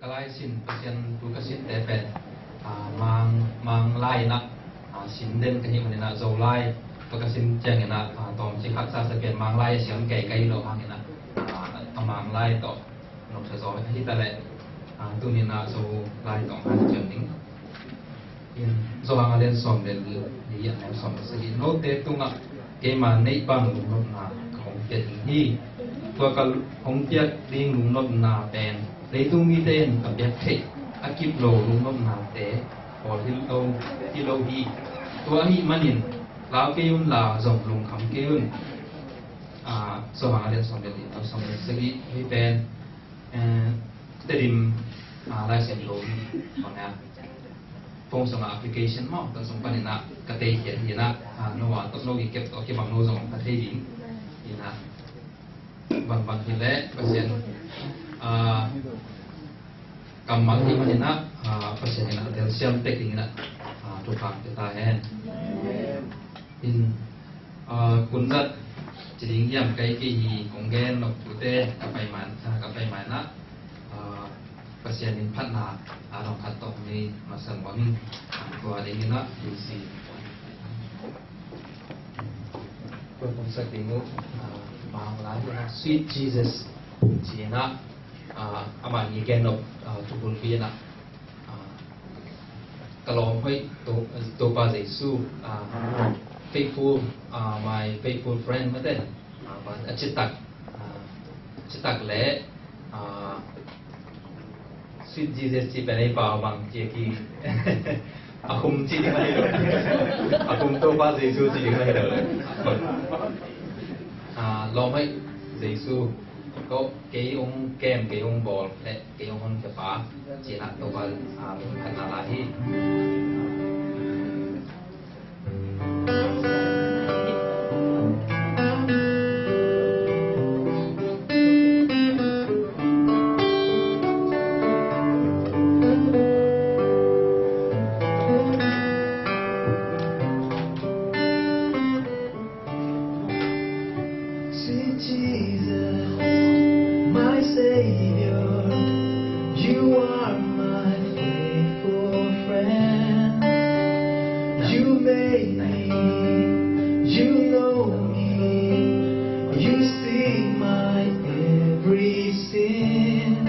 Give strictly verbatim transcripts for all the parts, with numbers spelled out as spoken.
Ka lai sin, Pasian thu ka sinte pen, ah, Mang, Mang lai in ah, ah, sin den ka hih manin ah, Zolai tawh ka sin ciangin ah, ah, tawmcik haksa sa pen Mang lai a siam kei ka hi lo hangin ah, ah, a Mang lai tawh nopsa zaw ka hi ta leh, ah, tuni-in ah Zolai tawh hong han ciam ding. In, Johan a lian sawm le li, a neu sawm le sagih. Note tungah keima neih bang lungnopna ka hong pia ding hi. Tua ka hong piak ding lungnopna pen leitung mite in a piak theih a kip lo lungnopnate pawl hi lo, hi lo hi. Tua ahih manin lau kei un la, zong lungkham kei un. Ah, Johan a lian sawm le li, a neu sawm le sagih. Hih pen, eh, Tedim, ah, Lai Siangtho bang a, phone sungah application maw, tua sung panin ah ka tei khiat hi in ah, ah, no a tawh, no i kep tawh kibang no zong ka thei ding hi in ah, bangbang hi leh Pasian, ah, kammal hi manin ah, ah, Pasian in ah telsiam tek dingin ah, ah, thupha pia ta hen. In, ah, kun zat ci ding hiam, ka hi kei hi, kong gen nop tute ka pai man, ah, ka pai man ah, ah, Pasian in phatna, ah, dong khat tawh hong nei masa nuam ing, ah, tua dingin ah, Lucy. Tua kong sak ding uh, ah, Mang lai in ah, Sweet Jesus ci in ah, ah, amah in gen nop, ah, thubulpi in ah, ah, ka lawm hoih To-, Topa Jesu, ah, faithful, ah, my faithful friend, mate, ah, a citak, ah, citak le, ah, Sweet Jesus ci pen ei pau bang ci a ki, a hum ci ding ahi lo. A hum Topa Jesu ci ding ahi lo. Ah, lawm hoih Jesu, ko kei hong kem, kei hong bawl le kei hong honkhia pa ci in ah Topa, ah, hong phatna la hi. Sweet Jesus, my Savior, you are my faithful friend. You made me, you know me, you see my every sin.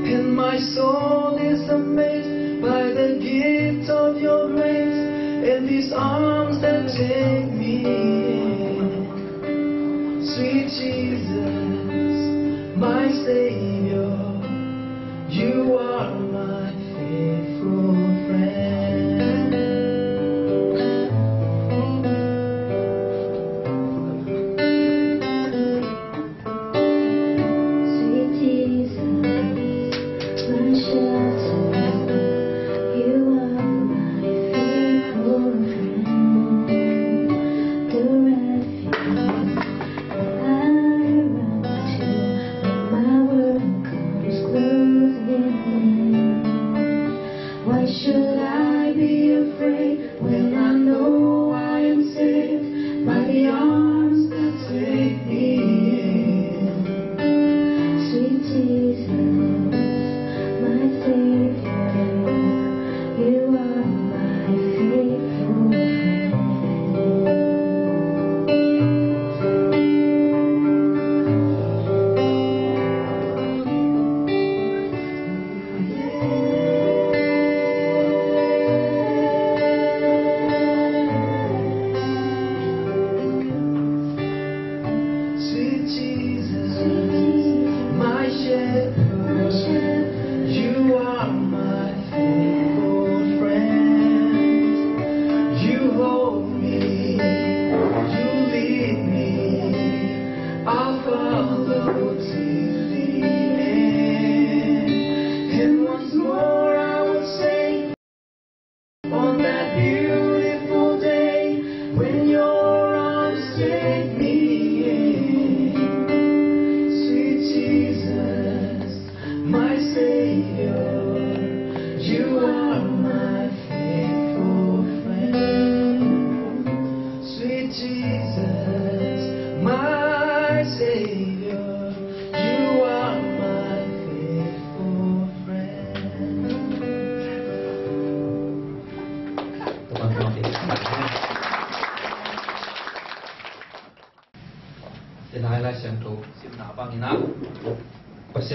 And my soul is amazed by the gift of your grace and these arms that take me in. Sweet Jesus, my Savior, you are my faithful friend. Sweet Jesus, my shelter, you are my faithful friend. The refuge I run to when my world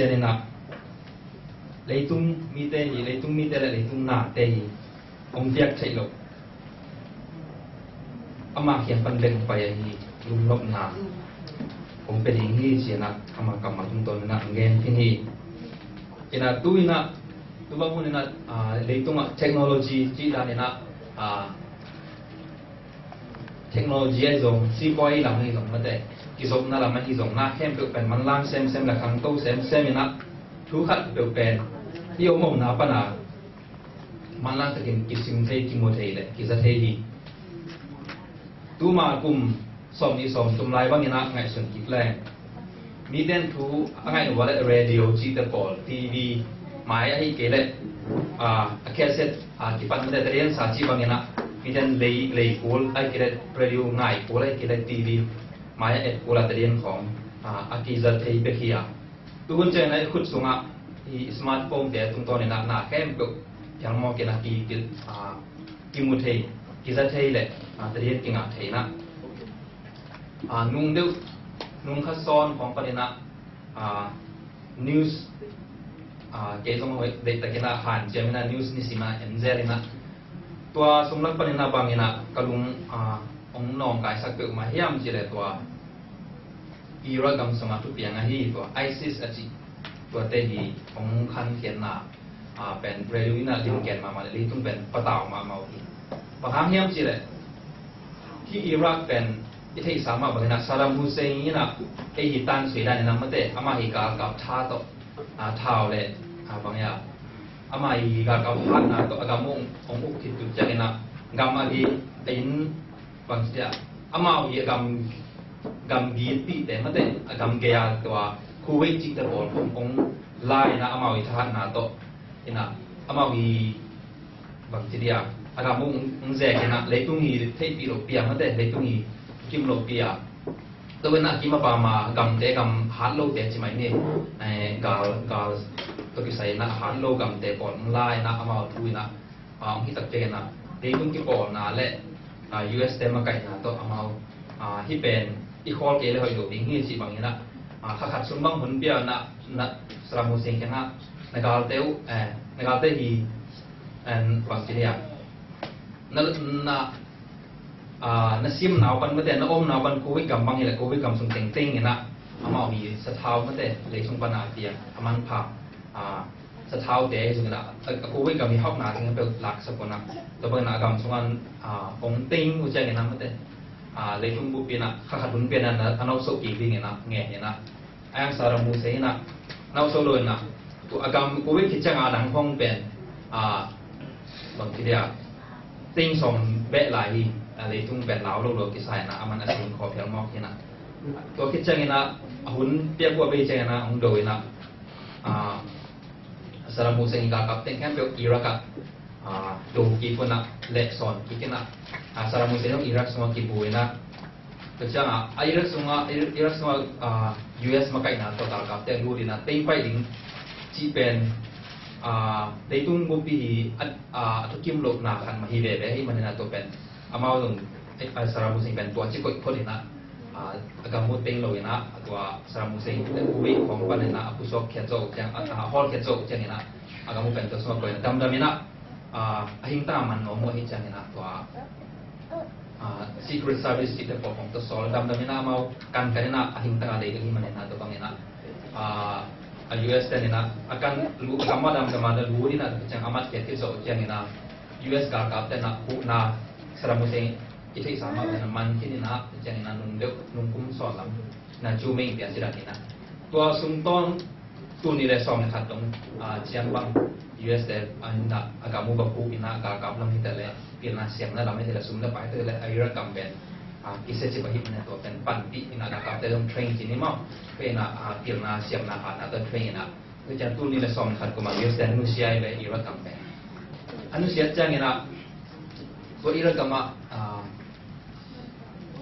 Tua inah leitung mite hi, leitung mite le leitung nate hi, hong piak theih loh, ama kiang pan bek hong pai ahi lungnopna hong pia ding hi ci-inah ama kammal tungtawn inah hong gen khin hi. Inah tu inah tu bang hun inah, ah, leitungah technology cih dan inah, ah, technology ahi zong, sipuai lam ahi zong, mate, kizopna lam ahi zong, na khempeuh pen manlang semsem le khangto semsem inah thu khat peuh pen i om omna pana manlang takin kisim thei, kimu thei le kiza thei hi. Tuma kum sawm nih sawm thum lai bang inah ngaihsun kik leng, miten thu a ngaih uh a le radio cihte pawl, T V, mai ahih kei leh, ah, a cassette, ah, kipan mate tadian sa cih bang inah miten lei, lei kul ahih kei leh radio ngai kul ahih kei leh T V mai a et kul a tadian khawng, ah, a kiza thei bek hi a. Tu hun ciang inah i khut sungah i smartphone te tungtawn inah na khempeuh piang mawk inah ki, ki, ah, kimu thei, kiza thei le, ah, tadian kingah thei inah. Ah, nung deuh, nung khat sawn khawng pan inah, ah, news, ah, kei zong hoih deihtak inah hanciam inah news nisim a en zel inah. Tua sung lak pan inah bang inah ka lung, ah, hong nawngkaisak peuhmah hiam cih leh tua Iraq gam sungah thupiang ahi tua ISIS a cih tuate hi hong khankhiatna, ah, pen radio inah limgen mahmah le leitung pen patau mahmah uh hi. Bang hang hiam cih leh hih Iraq pen i theihsa mah bang inah Saddam Hussein inah ei hi tan sui dan inah mate, amah hi galkap tha tawh, ah, thau le, ah, bang inah amah hi galkap hatna tawh a gam hong, hong uk khit uh ciang inah gam a gei a inn bang ci dia, amau hi a gam, gam gitpihte mate, a gam gei a tua Kuwait cihte pawl hong, hong la inah amau hi thahatna tawh inah amau hi bang ci dia, a gam hong, hong zek inah leitung hi theihpih lohpi a mate, leitung hi kim lohpi a. Tua inah kim a pama gamte, gam hat lote ci mai ni, eh, gal, gal tawh kisai inah hat lo gamte pawl hong la inah amau thu inah ah, hong hi tak ciang inah leitung kipawlna le, ah, U S te makaihna tawh amau, ah, hih pen i khawl kei le hoih lo ding hi cih bang inah, ah, kha khat sung bang hun pia na, na Saddam Hussein kiangah na galte uh, eh, na galte hi, en, bang ci dia, na, na, ah, na simna uh pan mate, na omna uh pan Kuwait gam bang hi le Kuwait gam sung tengteng inah amau hi sathau mate, lei sung pan a piang a manpha, ah, sathaute ahi zongin ah, a, a Kuwait gam i hauhna zong peuh laksak un ah, tua bangin ah a gam sungah, ah, hong teng uh ciangin ah mate, ah, leitung bup in ah kha khat hun pen ah a nauhsoh kik dingin ah ngen in ah, a yang Saddam Hussein in ah nauhsoh lo in ah, tua a gam Kuwait khit ciangin ah a dang khawng pen, ah, bang ci dia, teng sawm beh lai hi, ah, leitung pen lau lo lo kisa in ah, aman a sin khaw phial mawk hi in ah. Tua khit ciangin ah a hun piak uh a bei ciangin ah hong do in ah, ah, Saddam Hussein i galkap teng khempeuh Iraq ah, ah, do kik un ah, lehsawn kik in ah, ah, Saddam Hussein zong Iraq sungah kibu in ah, tua ciangah a Iraq sungah, Ir-, Iraq sungah, ah, U S makaihna tawh galkapte a lut in ah, teng pai ding cih pen, ah, leitung buppi hi a, ah, a thukim lohna khat mah hi veve ahih manin ah tua pen amau zong, eh, Saddam Hussein pen tua ci koih phot in ah, ah, a gam uh teng lo in ah, tua Saddam Hussein te Kuwait khawng pan in ah a pusuak khiat zawh uh ciang, a, a hawl khiat zawh uh ciangin ah, a gam uh pen tua sungah koih in ah damdam in ah, ah, a hingtang a man nuam uh ahih ciangin ah tua, ah, Secret Service cihte pawl khawng tawh sawl damdam in ah amau kankan in ah a hingtang a lei ding ahih manin ah tua bangin ah, ah, a U S ten in ah a kan lu-, a gam ah damdam a lut in ah tua ciang a mat khiat khit zawh uh ciangin ah U S galkapte in ah huhna Saddam Hussein i theihsa mah pen a man khin in ah, ciangin ah nung deuh, nung kum sawm lam in ah cu mei in pian ci dan in ah. Tua sung tawn tul nih le sawm le khat dong, ah, ciang bang U S te, ah, in ah a gam uh va puk in ah galkap lam hi ta leh, pilna siamna lam hi ta leh, sum le pai hi ta leh, a Iraq gam pen, ah, kisia cip ahih manin tua pen panpih in ah galkapte dong train ci ni maw. Tua in ah, ah, pilna siamna hatna tawh train in ah. Tua ciang tul nih le sawm le khat kum ah U S te a nusia hi ve Iraq gam pen. A nusiat ciangin ah tua Iraq gam ah, ah,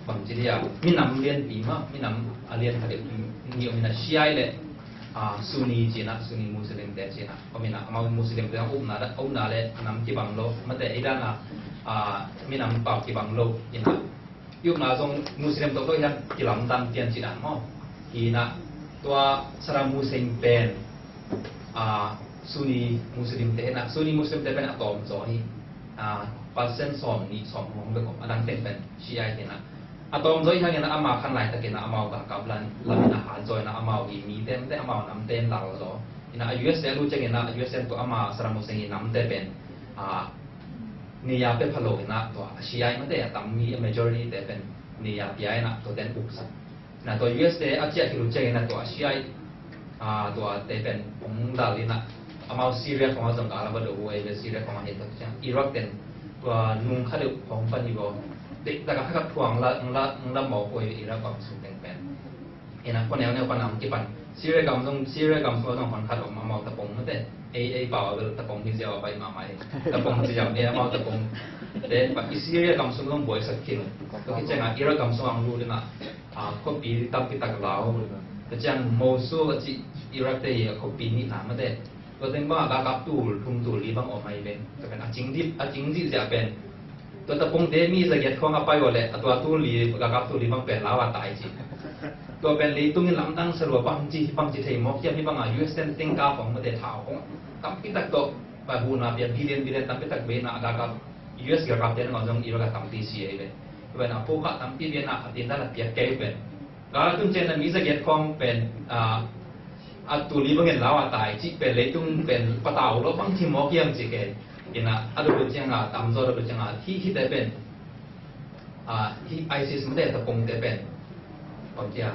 bang ci dia, minam lianpi mah, minam a lian khat deuh nih om in ah Shia le, ah, Sunni ci in ah, Sunni Muslim te ci in ah om in ah, amau Muslim te a upna, a upna le a nam kibang lo, mate ei dan ah, ah, minam pau kibang lo in ah, i upna zong Muslim tawh tawh hiam kilamdang pian ci dan maw. Hi in ah tua Saddam Hussein pen Sunni Muslim te hi na, Sunni Muslim te pen a tawm zaw hi. Percent sawm nih sawm hong bek om, a dang teng pen Shia hi na. A tawm zaw hi hang in a, ama khan laitak in a amau galkap lam in a hat zaw in a, amau hi mite, mite amau namte in lal zaw. In a U S te a lut ciang in a, U S te tua ama Saddam Hussein hi namte pen neia pia pha lo in a, tua a Shia mite a tam mi, a majority te pen neia pia in a, tua ten uksak. Na tua U S te a ciah kilut ciang in a tua Shia, tua te pen hong dal in a, amau Syria khong a zong gal a va do uh ei ve, Syria khong a hi tak ciang Iraq ten tua nung kha deuh hong pan hi baw. Te taka kha khat thuang la, la, la mawk uh ei ve, Iraq bang sung teng pen. In a khuaneu neu pan a hong kipan. Syria gam zong, Syria gam sung a zong hon khat om, amau tapong mate. Ei, ei pau a bel tapong hi ziau a bai mahmah hi. Tapong ci ziau, ei amau tapong. Te pa i Syria gam sung zong buaisak khin. Tua khit ciang a Iraq gam sung a hong lut in a, khuapi tampi tak lau. Tua ciang Mosul a ci Iraq te hi a khuapi nih na mate. Tua teng bang a galkap tul thum tul li bang om ahi ven. Tua pen a cing dip, a cing dip ziah pen. Tua tapongte mi zagiat khawng a pai uh leh a tua tul li, galkap tul li bang pen lau a tai ci. Tua pen leitung in lamdang sa lua bangci, bangci thei mawk hiam, hih bang a U S ten tengka khawng mate, thau khawng tampi tak tawh, pai huna pia billion, billion tampi tak bei na a galkap, U S galkap te na zong Iraq a tampi si ahi ven. Tua pen a pawlkhat tampi bei na a tindan a piak kei pen. Gal a tun ciang a mi zagiat khawng pen, a, a tul li bangin lau a tai cih pen leitung pen patau lo bang thim mawk hiam cih kei. In a, a dot dot ciang a, tam zaw dot dot ciang a, hih, hihte pen, a, hih ISIS mate tapongte pen. Bang cia.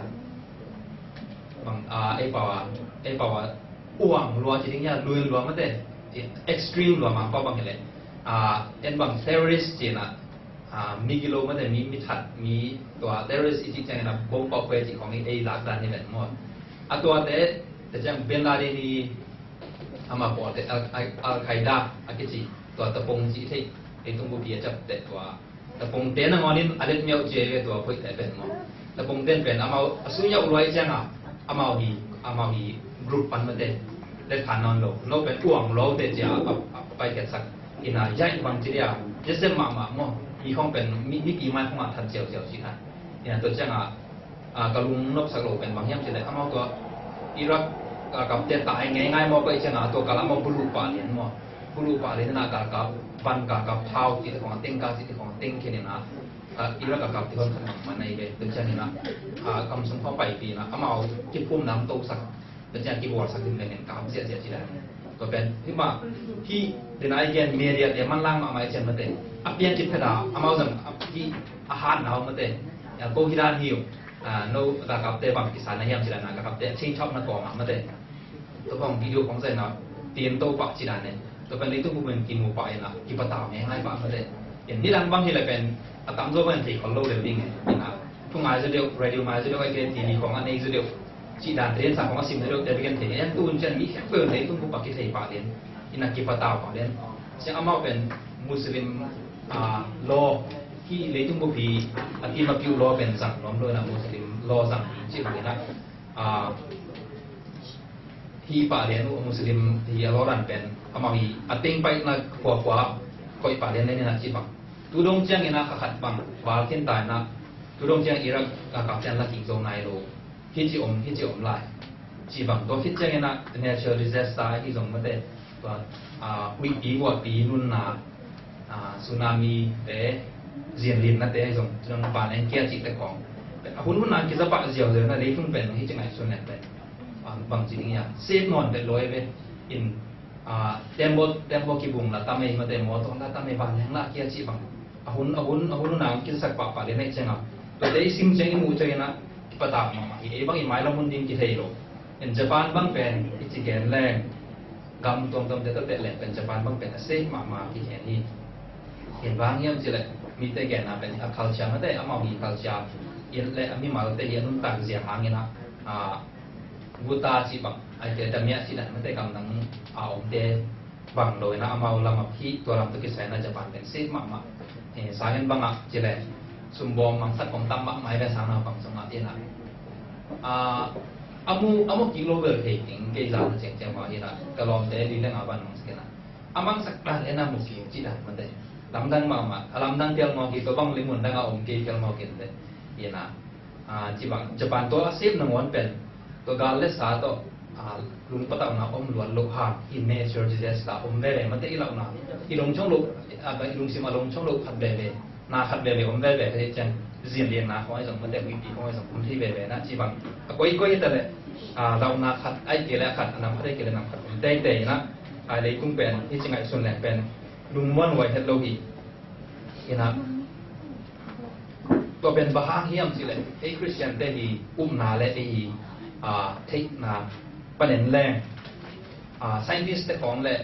Bang, a, ei pau a, ei pau a, uang lua ci ding hia, luin lua mate. Extreme lua mang pau bang hi leh. A, en bang terrorist ci na, a, mi gilo mate, mi, mi that, mi tua terrorist i cih ciangin a bom pau kue cih khawng i ei lak dan hi ven maw. A tuate, te ciang Bin Laden i ama pawlte, Al, Al, Al-Qaeda a kici, tua tapong cih thei, ei tung bupi a cap te tua. Tapongte nangawn in a let miauh ci ei ve tua khoih te pen maw. Tapongte pen amau a sui yauh luai ciang a, amau hi, amau hi group pan mate. Let khan nawn lo, no pen uang lo te cia a, a, a paikhiatsak. In a, yaih bang ci dia, yasem mahmah maw, mi khawng pen, mi, mipi mai khawng a that ciauciau ci kha. In a, tua ciang a, a, ka lungnopsak lo pen bang hiam ci leh, amau tua Iraq galkapte tai ngeingai maw, pai ciang a, tua kal amau buluh pah lian maw. Buluh pah lian in a galkap, van galkap thau cih te khawng a teng, ka cih te khawng a teng khen in a, a, Iraq galkapte hon khat bang man ahi ve, tua ciang in a, a, kam sung khawng paipih in a, amau kiphum nam tosak. Tua ciang kibualsak ding leng in kam ziahziah ci dan. Tua pen, hih mah, hih, den a i gen media te manlang mahmah i cian mate. A pian cip khada, amau zang, a, hih, a hat nau mate. Ya, ko hih dan hi uh, a, no, galkapte bang kisa na hiam ci dan a, galkapte a change up na kawm ah mate. Tua bang video khong zai na, tin to pah ci dan ne. Tua pen leitung bup in kimu pah in a, kipatau ngeingai pah mate. Yan nidang bang hi le pen, a tamzaw bang thei khol lo le ding e. In a, thu ngai zaw deuh, radio ngai zaw deuh, ai ke T V khong a nei zaw deuh. Cih dan te in sang khong a sim zaw deuh, te bikin thei. Yan tu un cian mi khempeuh in leitung bup a kithei pah den. In a kipatau pah den. Ciang amau pen Muslim, a, law, hi leitung bup hi, a kim a piu law pen zang nuam lo in a Muslim law zang cih bang in a, a, hi pah lian uh, Muslim hi a lawran pen amau hi a teng paihna khuakhua koih pah lian lian in a ci bang. Tudong ciangin a kha khat bang val khin ta in a, tudong ciang Iraq a kap ciang la king zo nai lo. Hi ci om, hi ci om lai. Ci bang tua khit ciangin a natural disaster hi zong mate. Tua, a, huihpi, huahpi nunna, a, tsunami te, zianlinna te, zong, zong van eng kia cih te khong. A hun hun a kizapah ziauziau na leitung pen, hi ci ngaihsun nek pen. A, bang ci ding ia. Sep nawn pen loi ve. In, a, tembaw, tembaw kibung la tam ei mate, mawtaw la tam ei, van eng la kia cih bang. A hun, a hun, a hun hun a kizasak pahpah le nek ciang a. Tua te i sim ciang i muh ciangin a, kipatau mahmah hi. Ei bang i mailam hun ding kithei lo. In Japan bang pen, i ci gen leng. Gam tuamtuam te tawh teh leh pen Japan bang pen a safe mahmah kikhen hi. Khen bang hiam ci leh mite genna pen a culture mate amau hi culture. In leh a mimalte hi a nuntak zia hangin a, a, guta ci bang, ai te damia ci dan mate gamdang a omte bang lo in a amau lam a hi tua lam tawh kisai in a Japan pen safe mahmah. Eh, sangin bang a ci leh sumbawm mangsat kong tam mahmah hi leh sang naupang sung a in a. A, a mu, a mu kik lo bel thei ding, kei zan a ciangciang mah hi na, ka lawmte li le nga van mangsak hi na. A mangsak dan le na mu kik cih dan mate. Lamdang mahmah, a lamdang pial mawk hi, tua bang li mun dang a om kei pial mawk hi na te. Hi na, a, ci bang, Japan tua a sep nangawn pen, tua gal le sa tawh, a, lungpatauhna om luat loh hang, i natural disaster om veve mate, i lauhna, i lungchong loh, a, i lungsim a lungchong loh khat veve, na khat veve om veve, hei ciang zin lianna khong ahi zong mate, huihpi khong ahi zong om thei veve na, ci bang a koikoi hi ta leh, a, lauhna khat ahi kei leh khat, a nam khat ahi kei leh nam khat om teitei na, a, leitung pen hi ci ngaihsun leng pen lungmuan huai het lo hi. Ina, tua pen bang hang hiam cih leh ei Khristian te hi upna le ei hi, a, theihna panen leng, a, scientist te khawng le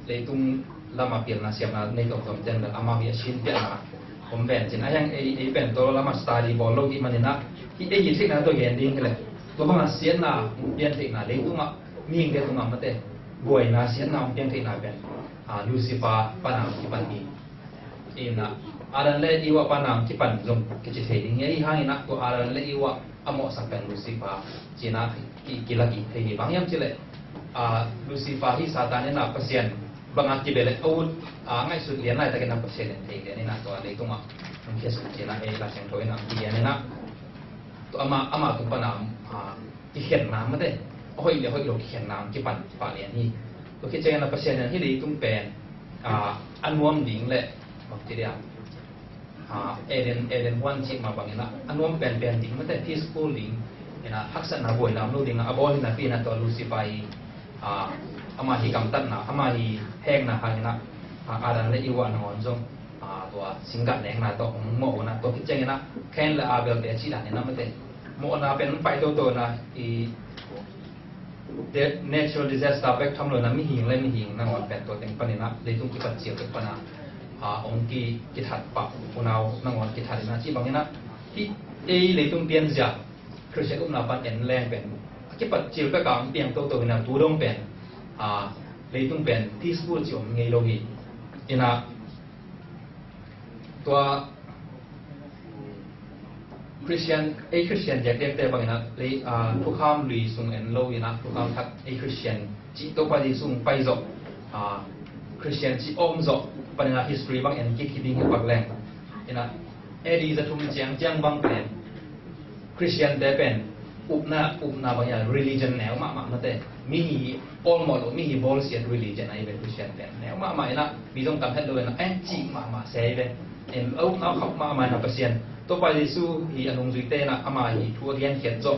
leitung lama pilna siamna nei tuamtuam ten le amau hi a sin piahna om ven cin a hiang ei, ei pen tua lama study bawl lo hi manina hi ei hi theihna tua gen ding hi le tua banga siatna pian theihna leitungah mihingte tungah mate buaina siatna om pian theihna pen, a, Lucifer pana kipan hi. Ina, Adam le Eva pana kipan zong kici thei ding hi. Ahi hangina tua Adam le Eva a mawhsak pen Lucifer cina ki, kilaki thei hi. Bang hiam cih leh, a, Lucifer hi Satan ina Pasian banga kibe le a ut, a, ngaihsut lian laitakina Pasian in thei lian ina tua leitungah hong khiasuk cina ei la siangtho ina kigen ina tua ama, ama tung pana, a, kikhenna mate, a hoih le hoih lo kikhenna kipan pah lian hi. Tua khit ciangin a Pasian in hih leitung pen, a, a nuam ding le bangci dia, a, Eden, Eden huan cih mah bangin a, a nuam penpen ding mate, peaceful ding, ina haksatna buaina om lo ding a, a bawl hi napi ina tua Lucifer hi, a, ama hi gamtatna, ama hi hekna hangin a, a, Adam le Eva nangawn zong, a, tua singgah nekna tawh hong mawh una tua khit ciangin a Cain le Abel te a cih dan ina mate, mawhna pen pai toto na i de-, natural disaster bek tham lo na mihing le mihing nangawn pen tua teng panin a leitung kipat cial bek pana, a, ong ki, kithat pah unau nangawn kithat ina cih bangin a hi ei leitung pianzia Khristian upna pan en leng pen a kipat cial bek a ong piang toto ina tu dong pen, a, leitung pen peaceful ci om ngei lo hi. Ina tua Khristian, ei Khristian diakdiakte bangin a lei, a, thukham lui sung en lo ina thukham thak ei Khristian cih Topa Jesu sung pai zawh, a, Khristian cih om zawh panin a history bang en kik hi ding hi pak leng. Ina A D za thum ciang ciang bang pen Khristian te pen upna, upna bang hiam religion neu mahmah mate. Mi hi awlmawh lo, mi hi bawlsiat religion ahi ve Khristian pen. Neu mahmah ina mi zong tam het lo ina en cih mahmah se ahi ve. En lo na khauh mahmah ina Pasian Topa Jesu hi a nungzuite ina ama hi thu a genkhiat zawh.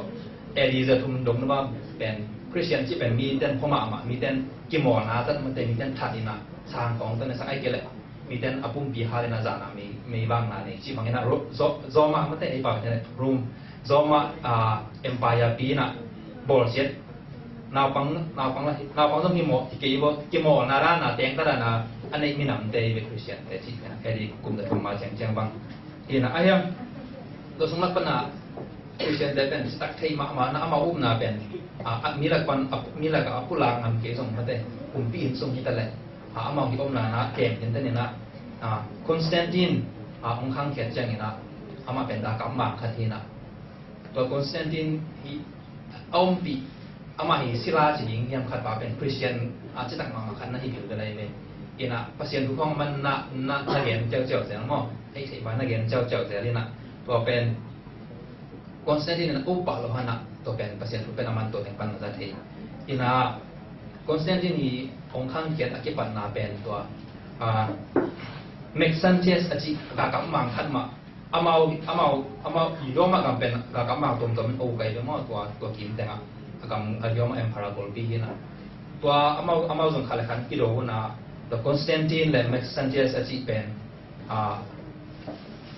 A D za thum dong na bang pen Khristian cih pen mi ten pho mahmah, mi ten kimawlna zat mate, mi ten that ina sang kawng tan a sang ahi kei leh mi ten a pumpi hal ina zana mei, mei bangna nei cih bangin a Ro-, Zo-, Zoma mate ei pau ten Rome Zoma, a, empire pi ina bawlsiat naupang, naupang la, naupang zong hi maw, hi kei bo, kimawlna dana tengta dana a neih minamte i ve Khristiante cih ina A D kum za thum ma ciangciang bang. Ina a hiang tua sung lak pana Khristiante pen citak thei mahmah na amau upna pen, a, a, milak pan, a, milak a pulak ngam kei zong mate kumpi in sung hi ta leh, a, amau hi omna na kem hin ta nina, a, Constantine, a, hong khangkhiat ciangin a amah pen galkap mang khat hi ina tua Constantine hi a ompih amah hi sila ci ding hiam khat pa pen Khristian, a, citak mahmah khat na hi bil velai ve. Ina Pasian thu khawng man na, na, na gen ciauciau zel maw? Ei thei pa na gen ciauciau zel ina tua pen Constantine in a upa lo hana tua pen Pasian thu pen a man tua teng pan na za thei. Ina Constantine hi hong khangkhiat a kipatna pen tua, a, Maxentius a cih galkap mang khat mah amau, amau, amau i Roma gam pen galkap mang tuamtuam in o kai ve maw tua, tua kim tengah a gam a Roma Empire golpi hi ina tua amau, amau zong khat le khat kido huna tua Constantine le Maxentius a cih pen, a,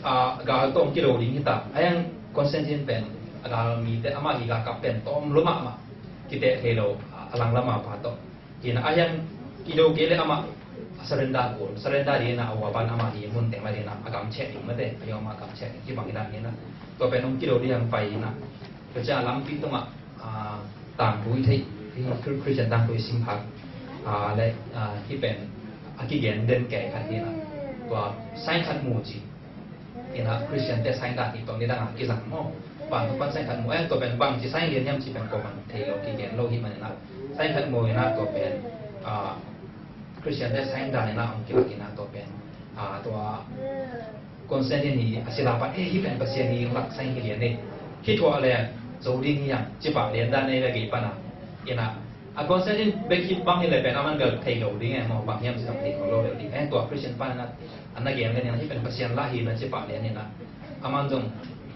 a, gal tawh kido ding hi ta. A hiang Constantine pen a gal mite amah hi galkap pen tawm lo mahmah kiteh thei lo a langlam a pa tawh. Ina a hiang kido kei le amah a surrender kul, surrender ding ina a uapan amah hi mun teng la ding ina a gam cheh ding mate, a hiang amah a gam cheh ding kibang ina ina tua pen hong kido ding hiang pai ina tua cia lampi tungah, a, tangthu i theih, Khri-, Khristian tangthu i sim phak, a, le, a, hi pen a kigen den kei khat hi ina tua sign khat mu ci. Ina Khristian te sign dan hi tawng ni dang a kizang maw? Bang tu pan sign khat mu, eh, tua pen bang ci sign lian hiam ci pen ko man thei lo kigen lo hi man ina sign khat mu ina tua pen, a, Khristian te sign dan ina hong kilak ina tua pen, a, tua Constantine hi a sila pan, eh, hi pen Pasian hi lak sign hi lian ni. Hi thuah le zo ding hi hiam ci pah lian dan nei le gei pan a. Ina A Constantine bek hi bang hi le pen aman bel thei lo ding e maw, bang hiam ci dong thei lo lo ding e. Tua Christian pan a na gen le ni na hi pen Pasian la hi na ci pah le ni na, aman zong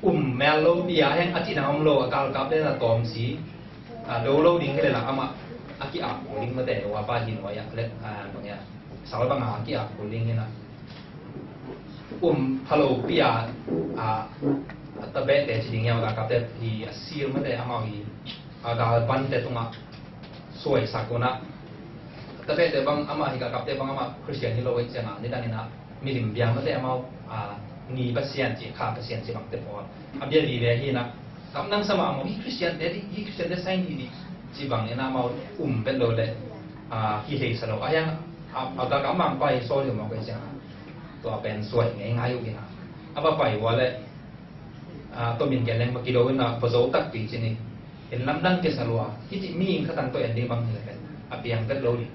um mel lo pi a, heng a cih na om lo, a galkap le na tawm si, a, lo lo ding hi le la amah a ki-ap ding mate, wa pa hi nuai a le, a, bang ia, sal bang a ki-ap ding hi na. Um pha lo pi a, a, a tabehte ci ding ia, a galkapte hi a sir mate, amau hi a galpante tungah suaisak un a, a tabehte bang amah hi, galkapte bang amah Christian hi lo ahih ciangin, nidang in a milim bia mate amau, a, ni pasian ci, kha pasian ci bangte pawl a bia vive hi na, kam nang sa mah maw, hi Christian te dih, hi Christian te sign hi dih ci bangin amau um pet lo le, a, hi hei sa lo. A hiang, a, a galkap mangpa hi sawl hi maw ka hih ciangin, tua pen suai ngeingai uh hi na. A va pai ua le, a, tua min gen leng va kido in a, va zo takpi ci ni. In lamdang kisa lua, hih ci mi in khatang tua en ding bang hi le pen a piang pet lo ding.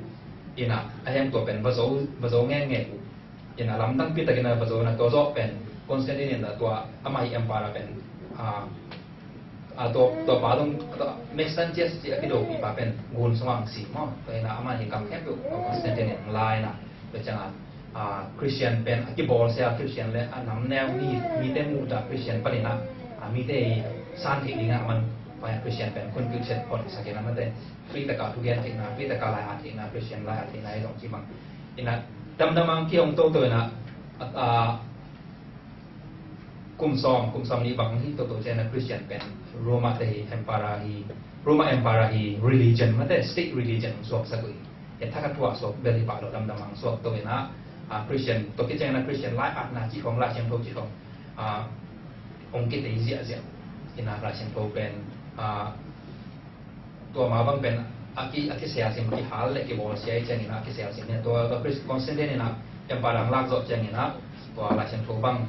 In a, a hiang tua pen va zo, va zo ngenge uh. In a lamdang pi takin a va zo in a, tua zawh pen Constantine in a tua amah hi emperor pen, a, a, tua, tua pa dong, tua Maxentius ci a kidopipa pen gun sungah hong si maw. Tua in a amah hi kam khempeuh tua Constantine in hong la in a, tua ciangin, a, Christian pen a kibawlsia, Christian le a namneu mi, mite muhdah Christian panin a, a, mite i san theih dingin a man, a, Christian pen khunpilsiat photsak in a mate, free taka thugen theihna, free taka lai-at theihna, Christian lai-at theihna hi zong ci bang. In a damdam ang ki hong toto in a, a, a, kum sawm, kum sawm nih bang hi toto ciangin a Christian pen Roma te hi emperor hi, Roma emperor hi religion mate, state religion hong suaksak uh hi. Hi thakhat thu a suak bel hi pah lo, damdam ang suak to in a, a, Christian, tua khit ciangin a Christian lai-atna cih khong, Lai Siangtho cih khong, a, hong kitei ziahziah in a Lai Siangtho pen, a, tua ma bang pen a ki, a kiselsim, kihal le kibawlsia i ciangin a kiselsim hi na, tua, tua Chris-, Constantine in a emperor dang lak zawh ciangin a tua Lai Siangtho bang,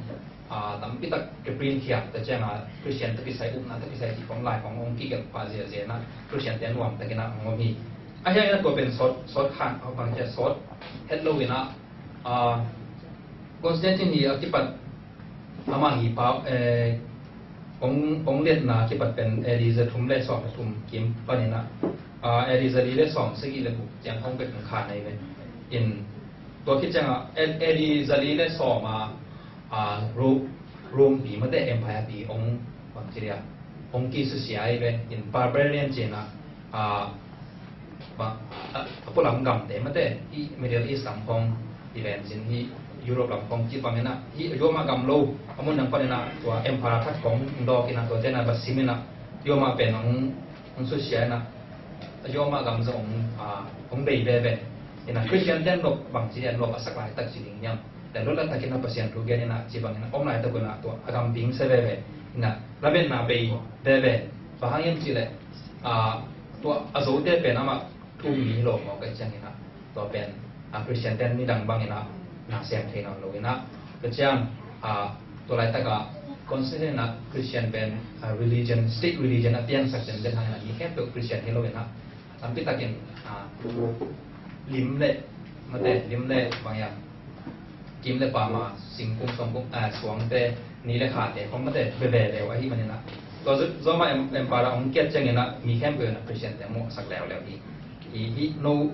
a, tampi tak kiprint khia, tua ciangin a Christian tawh kisai, upna tawh kisai cih khong lai khong hong kigelh pah ziahziah in a Christian te nuam takin a hong om hi. A hiang in a tua pen sawt, sawt khan, a bang cia sawt het lo in a, a, Constantine hi a kipat amah hi pa, eh, hong, hong liatna kipat pen A D za thum le sawm le thum kim panin a, ah, A D za li le sawm sagih le guk ciang hong pek hong khan ahi ve. In tua khit ciangin A D za li le sawm a, ah, Ro-, Rome pi mate empire pi hong bang ci dia, hong kisusia ahi ve. In barbarian ci in a, ah, bang, a, a pualam gamte mate, hih Middle East lam khong, i ven cin hih Europe lam khong cih bangin a, hih Roma gam lo a mun dang panin a tua emperor khat khong hong dawk in a, tuate in a va sim in a, Roma pen hong, hong susia in a, Roma gam zong hong, a, hong bei veve in a, Christian te an lop bang ci dia, an lop a sak laitak ci ding hiam, le lutla takin a Pasian thu gen in a, ci bangin a om laitak un a, tua a gam pingsia veve in a, lavenna bei veve. Bang hang hiam cih leh, a, tua a Zote pen amah thu um mi hi lo maw, ka hih ciangin a, tua pen, a, Christian ten nidang bangin a na sem thei nawn lo in a, ka hih ciang, a, tua laitak a Constantine in a Christian pen, a, religion, state religion a piangsak den den hangin a, mi khempeuh Christian hi lo in a, tampi takin, a, lim le, mate, lim le bang hiam, kim le pam a, singkung, suangkung, a, suangte, ni le khate khong mate, veve leu ahih manin a, tua Zo-, Roma em-, emperor hong kiat ciangin a, mi khempeuh in a Christian te mawhsak leuleu hi. Hi, hi, no,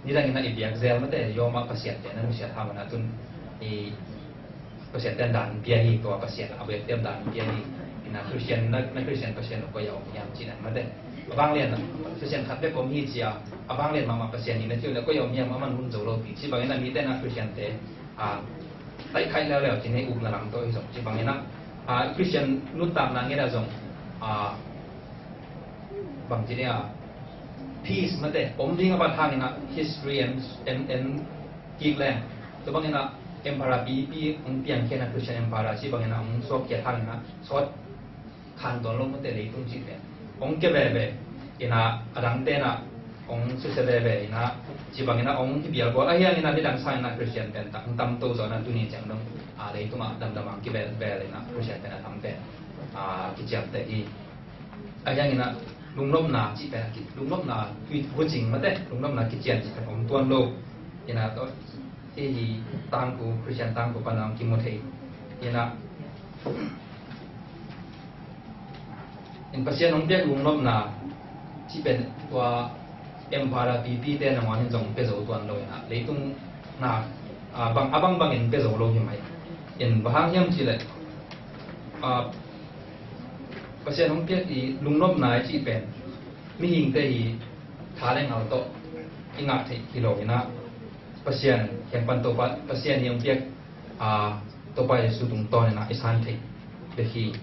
nidang in a i biak zel mate, Roma pasian te na nusia hang un a, tun i Pasian te dan pia hi, tua Pasian a biak te dan pia hi. In a Christian na, na Christian Pasian koi a om hiam cih na mate. A vanglian a Christian khat bek om hi ci a, a vanglian mahmah Pasian hi na ci uh le koi a om hiam, aman hun zo lo pi. Ci bangin a mite na Christian te, a, taihkhaih leuleu ci, nei upna lam tawh hi zong ci bangin a, a, Christian nuntakna ngen a zong, a, bang ci ni a, peace mate om ding a bat hangin a history en, en, en kik leng. Tua bangin a emperor pipi hong piangkhia in a, Christian emperor ci bangin a hong suakkhiat hangin a sawt khan tuan lo mate, leitung cih pen hong kia veve in a, a dangte in a hong susia veve in a, ci bangin a hong kibial bual ahi hangin a, nidang sangin a Christian pen tak hong tam to zaw in a, tuni ciang dong, a, leitung a damdam a hong kivel vel in a, Christian pen a tam pen, a, kiciamteh hi. Ahi hangin a lungnopna cih pen a ki, lungnopna hui, hucing mate, lungnopna kician cih pen om tuan lo. In a tawh, hih hi tangku, Christian tangku pan a hong kimu thei. In a, in Pasian hong piak lungnopna cih pen tua Emperor pipi te nangawn in zong pia zo tuan lo in ah, leitung na, ah, bang, a bang bangin pia zo lo hi mai. In bang hang hiam cih leh, ah, Pasian hong piak i lungnopna i cih pen mihingte hi tha le ngal tawh i ngah theih hi lo in ah, Pasian hiam pan Topa, Pasian hi hong piak, ah, Topa Jesu tungtawn in ah i san theih bek hi.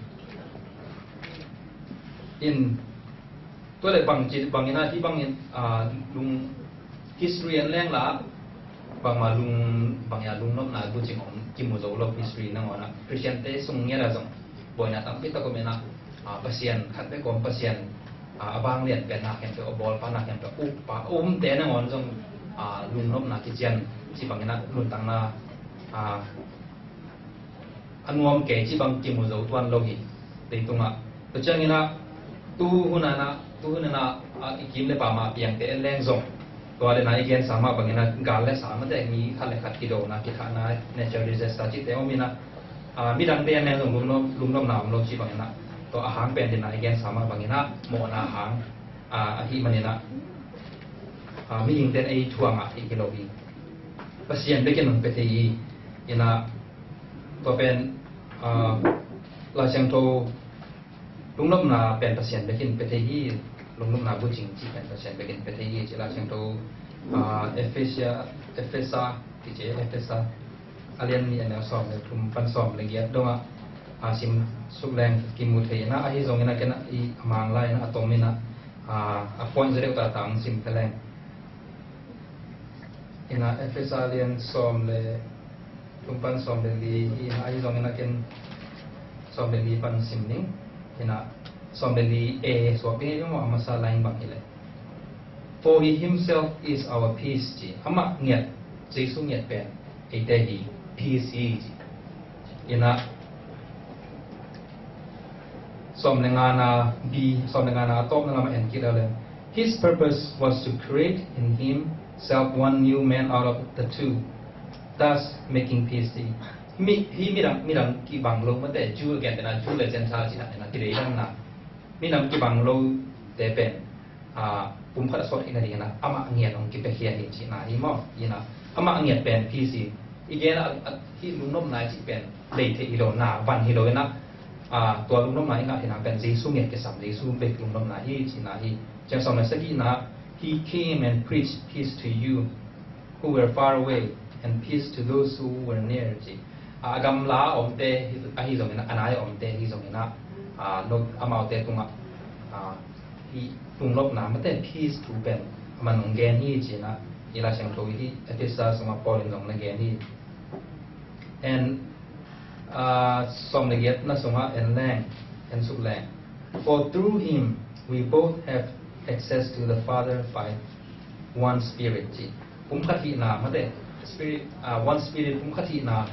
In tua leh bang ci, bang in ah, hih bangin, ah, lung history en leng lah bangmah lung, bang ia lungnopna bucing om kimu zo lo history nangawn ah, Christian te sung ngiat ah zong buaina tampi tak om in ah, ah, Pasian khat bek om, Pasian, ah, a bang lian pen na khempeuh, a bawlpa na khempeuh, ukpa, umte nangawn zong, ah, lungnopna kician ci bang in ah, nuntakna, ah, a nuam kei ci bang kimu zo tuan lo hi leitung ah. Tua ciangin ah, tu hun ah, tu hun ah, ah, i kim le pam a piangte en leng zong, tua le na i gensa mah bangin ah, gal le sa mate mi khat le khat kidona, kikhahna, natural disaster cihte om in ah, ah, midangte en leng zong lungnop, lungnopna om lo ci bangin ah, tua a hang pen le na i gensa mah bangin ah, mawhna hang, ah, ahih manin ah, ah, mihingte in ei thu a ngah theih hi lo hi. Pasian bekin hong pia thei hi. In ah, tua pen, ah, Lai Siangtho lungnopna pen Pasian bekin pia thei hi. Lungnopna bucing cih pen Pasian bekin pia thei hi ci Lai Siangtho, ah, Efesia, Efesa kici, Efesa a lian nih, a neu sawm le thum pan sawm le giat dong ah, ah, sim suk leng kimu thei in ah, ahi zongin ah ken ah i a Mang la in ah a tom in ah, ah, a point zaw deuh tata hong sim kha leng. In ah Efesa lian sawm le thum pan sawm le li hi in ah, ahi zongin ah ken sawm le li pan sim ning. In ah sawm le li A suak ding hi maw, a masa line bang hi leh. "For he himself is our peace," ci. Amah ngiat, Jesu ngiat pen eite hi peace hi ci. In ah sawm le ngana B, sawm le ngana a tawpna lamah en kik leng, "His purpose was to create in himself one new man out of the two, thus making peace," ci. Mi, hih midang, midang kibang lo mate, Jew again, tena Jew le Gentile ci dan, tena kideidanna, midang kibang lo te pen, ah, pumkhat a sawt theihna dingin ah amah ngiat hong kipiakhia hi cihna hi maw. In ah amah ngiat pen peace hi. I gen ah, ah, hih lungnopna i cih pen lei theih hi lo, na van hi lo in ah, ah, tua lungnopna i ngah theihna pen Jesu ngiat kisam, Jesu bek lungnopna hi cihna hi. Ciang sawm le sagihna, "He came and preached peace to you who were far away and peace to those who were near," ci. A gamla a omte ahi zongin ah, a nai a omte ahi zongin ah, ah, no, amaute tungah, ah, hih lungnopna mate peace thu pen aman hong gen hi ci in ah, i Lai Siangtho hih Efesa sungah Paul in zong na gen hi. And, ah, sawm le giatna sungah en leng, en suk leng, "For through him we both have access to the Father by one Spirit," ci. Pumkhat hihna mate, Spirit, ah, one Spirit, pumkhat hihna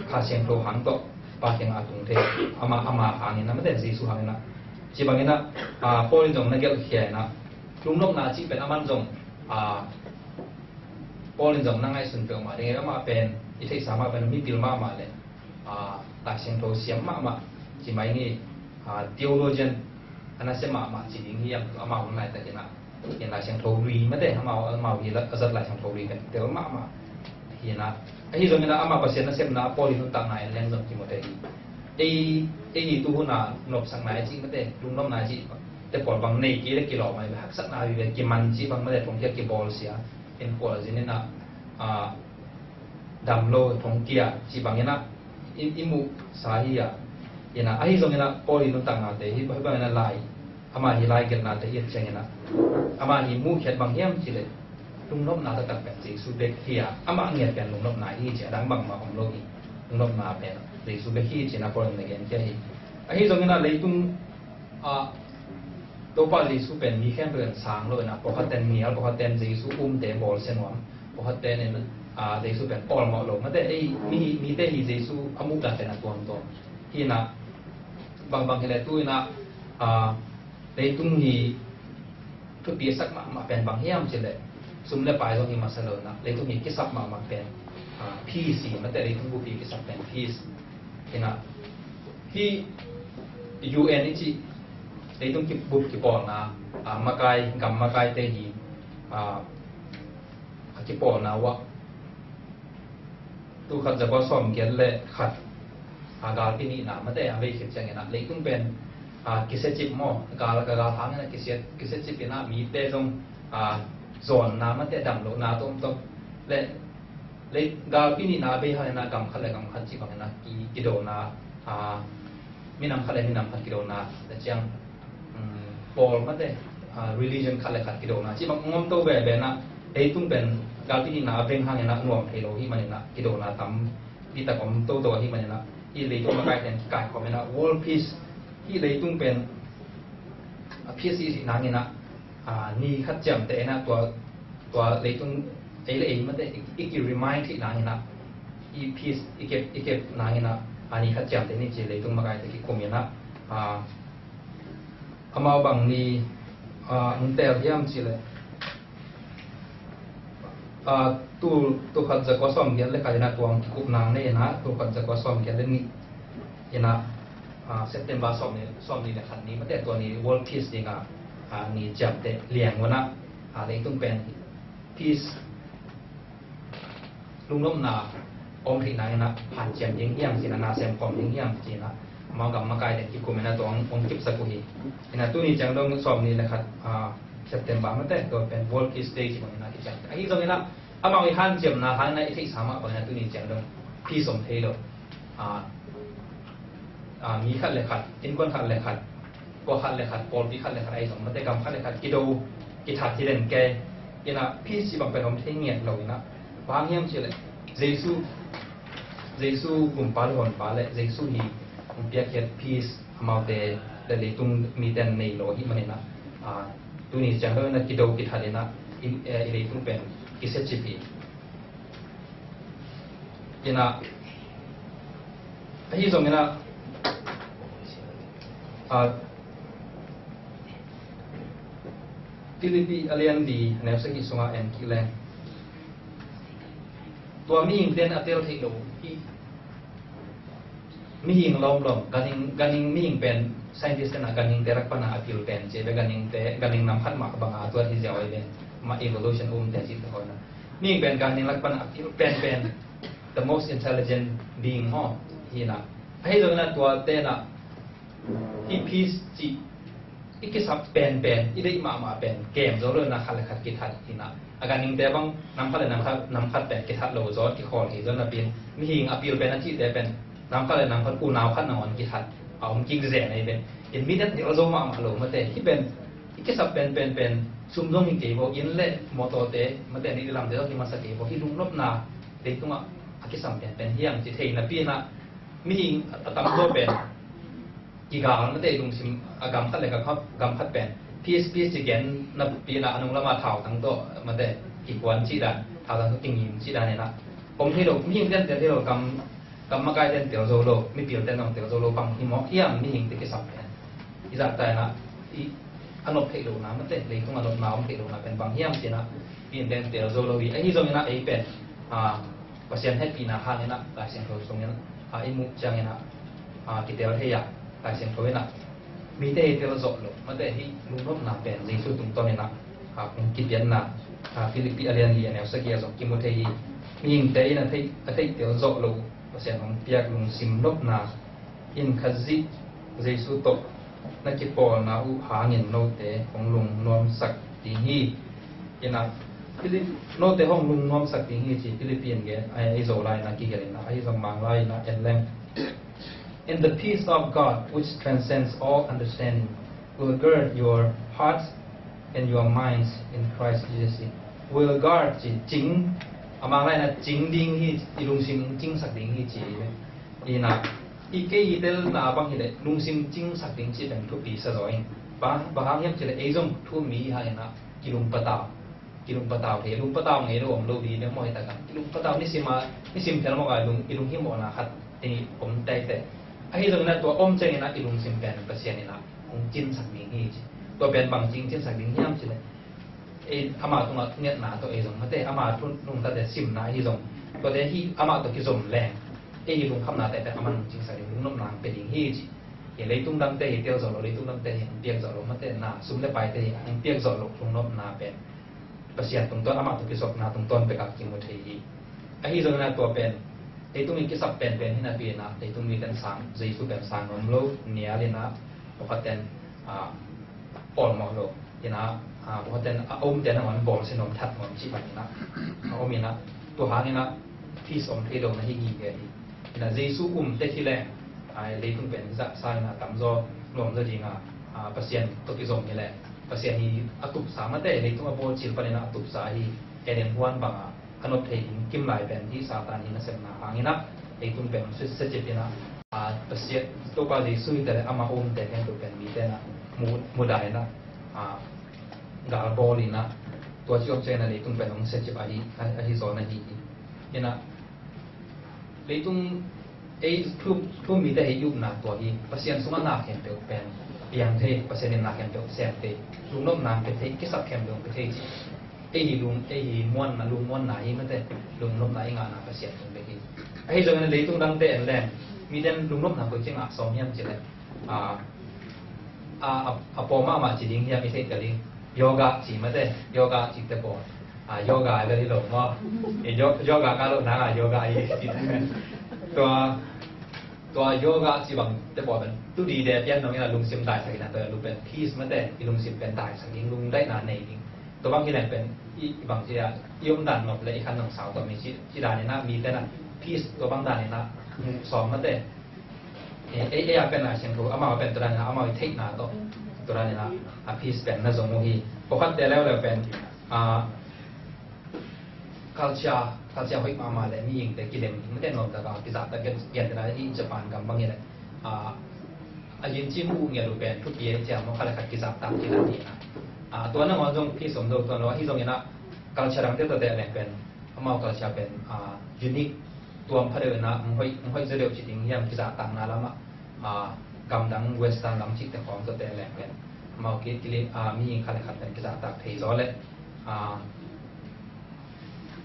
Kha Siangtho hang tawh Pa kiangah a tung thei. Ama, ama hangin ah mate, Jesu hangin ah. Ci bangin ah, ah, Paul in zong na gelhkhia in ah, lungnopna cih pen aman zong, ah, Paul in zong na ngaihsun peuhmah ding, amah pen i theihsa mah pen mipil mahmah le, ah, Lai Siangtho siam mahmah ci mai ni, ah, theologian a nasia mahmah ci ding hi hiam, amau hun laitakin ah, hi Lai Siangtho lui mate, amau, amau hi a zat Lai Siangtho lui pen tel mahmah hi in ah. Ahi zongin ah amah Pasian nasepna, Paul i nuntakna en leng zong Timothy hi. Ei, ei tu hun a nopsakna i cih mate, lungnopna i cih te pawl bang nei kei le kilawm ahi ve, haksatna ahi ve, kiman cih bang mate, thongkia kibawlsia, in kual zin in ah, ah, dam lo thongkia cih bangin ah i, i muhsa hi a. In ah, ahi zongin ah Paul i nuntaknate hi, hih bangin ah lai, amah hi lai gelhnate i et ciangin ah, amah hi muhkhiat bang hiam cih leh, lungnopna taktak pen Jesu bek hi a, amah ngiat pen lungnopna hi ci, a dang bangmah om lo hi. Lungnopna pen Jesu bek hi ci in ah Paul in na genkhia hi. Ahi zongin ah leitung ah Topa Jesu pen mi khempeuh in sang lo in ah, pawlkhatte in nial, pawlkhatte in Jesu umte bawlsia nuam, pawlkhatte in, ah, Jesu pen awlmawh lo. Mate, ei, mi, mite hi Jesu a muhdan pen a tuamtuam hi in ah, bangbang hi leh tu in ah, ah, leitung hi thupi a sak mahmah pen bang hiam cih leh, sum le pai zong hi masa lo in ah, leitung hi kisap mahmah pen, ah, peace hi, mate, leitung bup hi kisap pen peace hi in ah, hih U N i cih leitung ki, bup kipawlna, ah, makai, gam makaite hi, a, a kipawlna uh ah, tul khat zakua sawmgiat le khat, a, galpi nihna mate a vei khit ciangin ah leitung pen, a, kisiacip maw, gal, ka gal hangin ah kisia, kisiacip in ah mite zong, a, zawnna mate damlohna tawmtawm le lei, galpi nihna a vei hangin ah gam khat le gam khat cih bangin ah ki, kidona, a, minam khat le minam khat kidona le ciang, um, pawl mate, a, religion khat le khat kidona cih bang om to veve in ah, leitung pen galpi nihna a veng hangin ah nuam thei lo hi manin ah kidona tam ditak om toto ahi manin ah, hih leitung makaite in kikaikhawm in ah world peace, hih leitung pen a peace i cih nangin ah, a, ni khat ciamteh in ah tua, tua leitung ei le ei mate i, i ki remind theih nangin ah, i peace i kep, i kep nangin ah, a, ni khat ciamteh ni ci leitung makaite kikum in ah, a, amau bang ni, a, hong teel hiam cih leh, a, tul, tul khat zakua sawmgiat le khat in ah tua hong kikup nang nei in ah tul khat zakua sawmgiat le nih in ah, a, September sawmnih, sawmnih le khat ni mate tua ni world peace ding a, a, ni ciamteh liang un ah, a, leitung pen peace lungnopna om theih nangin ah hanciam ding hiam ci in ah, na sem khawm ding hiam ci in ah, amau gam makaite kikum in ah tua hong, hong kipsak uh hi. In ah tuni ciang dong sawmnih le khat, a, September mate tua pen world peace day ci bangin ah kiciam. Ahi zongin ah amau i hanciamna hangin ah i theihsa mah bangin ah tuni ciang dong peace om thei lo. A, a, mi khat le khat, innkuan khat le khat, kua khat le khat, pawlpi khat le khat ahi zong mate gam khat le khat kido, kithat hi den kei. In ah peace cih bang pen om thei ngiat lo in ah, bang hang hiam cih leh Jesu, Jesu gumpa le honpa le Jesu hi hong piakkhiat peace amaute le leitung mite in nei lo hi manin ah, a, tuni ciang lo in ah kido kithat in ah i, eh, i leitung pen kisiacip hi. In ah, ahi zongin ah, a, Philippi a lian li a neu sagih sungah en kik leng, tua mihingte in a tel theih lo hi. Mihing lawmlawm, ganhing, ganhing mihing pen scientist ten ah ganhingte lak pan a a pil pen ci ve, ganhingte, ganhing nam khat mah bang a tuat hi ziau hi ve, mah evolution umte cih te haw in ah. Mihing pen ganhing lak pan a a pil penpen, the most intelligent being maw, hi in ah. Ahi zongin ah tuate in ah hih peace cih i kisap penpen, i deih mahmah pen kem zo lo in ah khat le khat kithat hi in ah. A ganhingte bang nam khat le nam khat, nam khat pen kithat lo zaw, kikhawl hi zaw napi in, mihing a pil pen a cihte pen nam khat le nam khat, unau khat nangawn kithat a om kik zen ahi pen. In mite tel zo mahmah lo mate, hih pen i kisap penpen pen sum zong hi kei vo, inn le mawtawte mate, nih le lamte zong hi masa kei vo. Hih lungnopna leitungah a kisam penpen hiam ci thei napi in ah, mihing a, a tam zaw pen kigal mate, i lungsim a gam khat le gam khat, gam khat pen peace, peace ci gen napi in ah a nung lamah thautang tawh mate kikuan cih dan, thautang tawh kingim cih dan in ah om thei lo, mihingte in tel thei lo, gam, gam makaite in tel zo lo, mipilte in zong tel zo lo, bang hi mawk hiam mihingte kisam pen? I zahta in ah i a nop theih lohna mate, leitung a nopna om theih lohna pen bang hiam ci in ah mihingte in tel zo lo hi. Ahi zongin ah ei pen, a, Pasian hehpihna hangin ah Lai Siangtho sungin ah i muh ciangin ah, a, kitel thei a, Lai Siangtho in ah mite hi tel zawh lo mate, hih lungnopna pen Jesu tungtawn in ah, a, kong kipianna, a, Philippi a lian li a neu sagih ah zong kimu thei hi. Mihingte in a theih, a theih tel zawh lo Pasian hong piak lungsim nopna in Khazih Jesu tawh na kipawlna uh hangin note hong lungnuamsak ding hi. In ah, Philip, note hong lungnuamsak ding hi ci Philippi in gen, a, i Zolai in ah kigelh in ah, ahi zong Manglai in ah en leng. And the peace of God, which transcends all understanding, will guard your hearts and your minds in Christ Jesus. Will guard ci, cing, a Manglai in ah cing ding hi, i lungsim cingsak ding hi ci. In ah, i kei i telna bang hi leh lungsim cingsak ding cih pen thupi sa zaw in. Bang, bang hang hiam cih leh ei zong thu-um mi i hang in ah kilungpatau, kilungpatau thei, lungpatau ngei lo om lo ding hi maw, hi tak a kilungpatau, nisim a, nisim tel mawk a lung, i lunghimawhna khat i om teitei. Ahi zongin ah tua om ciangin ah i lungsim pen Pasian in ah hong cingsak ding hi ci. Tua pen bang ci hong cingsak ding hiam cih leh, ei, ama tungah ngetna tawh ei zong mate, ama thu nungtate simna hi zong, tuate hi ama tawh kizom leng, ei hi lungkhamna teitei aman hong cingsak ding, lungnopna hong pia ding hi ci. Hi leitung dangte hi tel zawh lo, leitung dangte hi hong piak zawh lo mate, na sum le paite hi hong piak zawh lo lungnopna pen Pasian tungtawn, amah tawh kizopna tungtawn bekah kimu thei hi. Ahi zongin ah tua pen leitung i kisap penpen hi napi-in ah leitung mite in sang, Jesu pen sang nuam lo, nial in ah, pawlkhatte in, ah, pawlmawh lo in ah, ah, pawlkhatte in a omte nangawn bawlsia nuam, that nuam cih bangin ah a om in ah, tua hangin ah peace om thei lo na hi ngei hi. In ah Jesu um tek hi leh, ah, leitung pen zahsa in ah tamzaw nuamzaw ding a, ah, Pasian tawh kizom hi leh, Pasian hi a tupsa mate, leitung a bawl cil panin ah a tupsa hi. Eden huan bang a a nop thei ding kimlai pen hi Satan hi nasepna hangin ah leitung pen hong sia, siacip in ah, ah, Pasian, Topa Jesu hi ta leh amah omte khempeuh pen mite in ah mu, mudah in ah, ah, gal bawl in ah, tua ci om ciangin ah leitung pen hong siacip ahi, ahi zaw na hi hi. In ah leitung ei thu, thu mite hei i upna tua hi. Pasian sungah na khempeuh pen piang thei, Pasian in na khempeuh sem thei, lungnopna pia thei, kisap khempeuh pia thei ci. Ei hi lung, ei hi muanna, lungmuanna hi mate, lungnopna i ngahna Pasian tung bek hi. Ahi zongin leitung dangte en leng, mite in lungnopna koi ci ngah sawm hiam cih leh, a, a, a, a pawm mahmah ci ding hiam i theih ta ding. Yoga ci mate, yoga cihte pawm. A, yoga a vel hi lo maw? E, yo-, yoga ka lo nang a yoga i ci. Tua, tua yoga ci bangte pawm pen tu dide pian dong in ah lungsim daisak in ah, tua lung pen peace mate, i lungsim pen daisak ding, lungdaihna nei ding. Tua bang hi leng pen i, i bang ci a, i omdan nop leh i khan nong sau tawh mi ci, ci dan in ah mite in ah peace tua bang dan in ah mu sawm mate. E, ei, ei a pen a siangtho, amau a pen tua dan in ah, amau i theihna tawh tua dan in ah, a peace pen na zong uh hi. Pawlkhatte leuleu pen, a, culture, culture hoih mahmah leh mihingte kilem ding mate, nuamtak a kizahtak gen, gen te na hi. Japan gam bang hi leh, a, a lincim uh ngiat uh pen thupi a i ciam maw, khat le khat kizahtak kilem ding a. A, tua nangawn zong peace om lo tuan lo, ahi zongin ah culture dangte tawh teh leng pen amau culture pen, ah, unique, tuam pha deuh in ah, hong hoih, hong hoih zaw deuh ci ding hiam, kizahtakna lamah, ah, gamdang western lam cihte khawng tawh teh leng pen amau ki, ki, ah, mihing khat le khat pen kizahtak thei zaw leh, ah,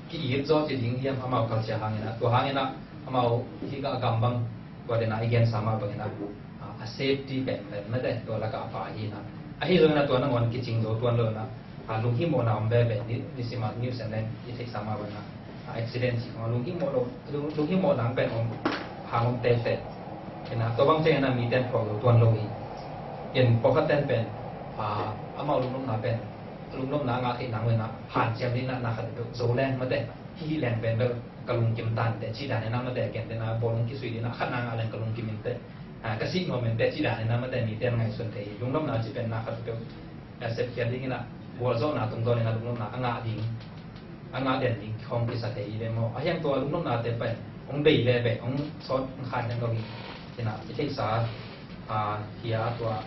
ki-it zaw ci ding hiam, amau culture hangin ah, tua hangin ah amau hih gam bang, tua den ah i gensa mah bangin ah, ah, a safety pen pen mate, tua lakah a pha hi in ah. Ahi zongin ah tua nangawn kicing zo tuan lo in ah, a, lunghimawhna om veve, ni, nisim a news en leng i theihsa mah bangin ah, a, accident cih khong a lunghimawh lo, lung, lunghimawhna pen om, hang om tete. In ah tua bang ciangin ah mite in phuak zo tuan lo hi. In pawlkhatte in pen, a, amau lungnopna pen, lungnopna a ngah theih nang uh in ah hanciam ding in ah, na khat peuh zo leng mate, hih leng pen bel ka lungkim tante cih dan in ah mate, gentehna bawlung kisui ding in ah khat na ngah leng ka lungkim inte, a, ka sih nuam inte cih dan in ah mate, mite in ngaihsun thei hi. Lungnopna cih pen na khat peuh, a, sepkhiat ding in ah, gualzawhna tungtawn in ah lungnopna a ngah ding, a ngah den ding khong kisa thei hi ve maw. A hiang tua lungnopnate pen hong bei veve, hong sawt hong khan den lo hi. In ah i theihsa, a, hi a, tua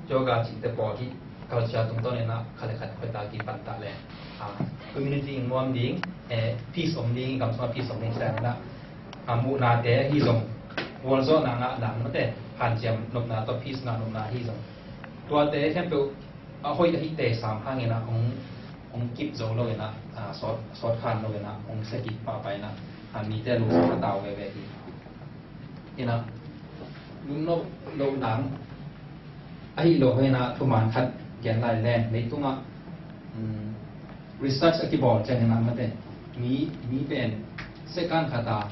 yoga cihte pawl hi culture tungtawn in ah khat le khat hoihtak kipan ta leh, a, community in nuam ding, eh, peace om ding, gam sungah peace om ding, tua in ah, a, muhnate hi zong, gualzawhna ngah nang mate, hanciam nopna tawh peace ngah nopna hi zong, tuate khempeuh a hoih ahihte sam hangin ah hong, hong kip zo lo in ah, a, sawt, sawt khan lo in ah hong sia kik pahpah in ah, a, mite lungsim a tau veve hi. In ah lungnop loh nang ahih lo hoih in ah thuman khat gen lai leng, leitungah, um, research a kibawl ciangin ah mate, mi, mi pen second khat a,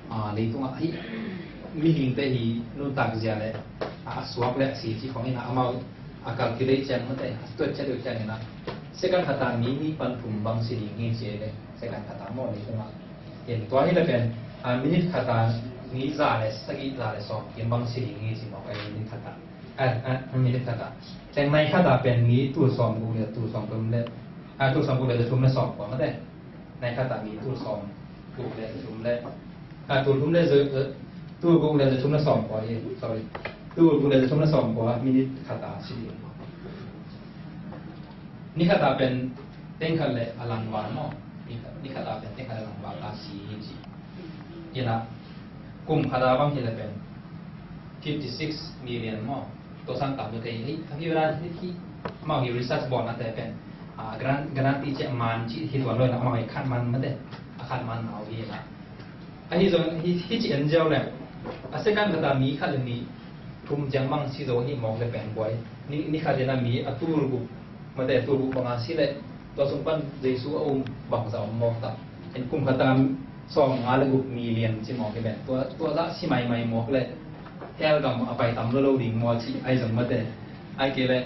a, leitungah hih mihingte hi nuntak zia le, a, a suak le a si cih khong in ah amau a calculate ciang mate, a tuat ciat deuh ciangin ah second khat a mi nih pan thum bang si ding hi ci le, second khat a maw, leitungah. In tua hi le pen, a, minute khat a mi za le sagih, za le sawm kim bang si ding hi ci maw, ka minute khat a. A, a, a minute khat a. Teng nai khat a pen mi tul sawm guk le tul sawm thum le, a, tul sawm guk le tul thum le sawm kua mate. Nai khat a mi tul sawm guk le tul thum le, a, tul thum le zu-, zu-, tul guk le tul thum le sawm kua hi, sorry. Tul guk le tul thum le sawm kua minute khat a si ding. Ni khat a pen teng khat le a langval maw. Ni khat, ni khat a pen teng khat le langval a si hi ci. In ah kum khat a bang hi le pen fifty six million maw. Tua sang tam tu thei hi, hi, hi, hi, amau hi research bawlnate pen, a, garan-, guarantee ciah man cih hi tuan lo in ah, amau hi khat man mate, a khat man nau hi in ah. Ahi zong hi, hi ci en ziau le, a second khat a mi khat le nih thum ciang bang si zo hi mawk le pen buai. Ni, ni khat in ah mi a tul guk mate, tul guk bang a si le, Tua sung pan Jesu a um bangzah om mawk ta. En kum khat a sawm nga le guk million ci mawk hi ven. Tua, tua zah si maimai mawk le hell gam a pai tam lo lo ding maw ci ai zong mate. Ai kei le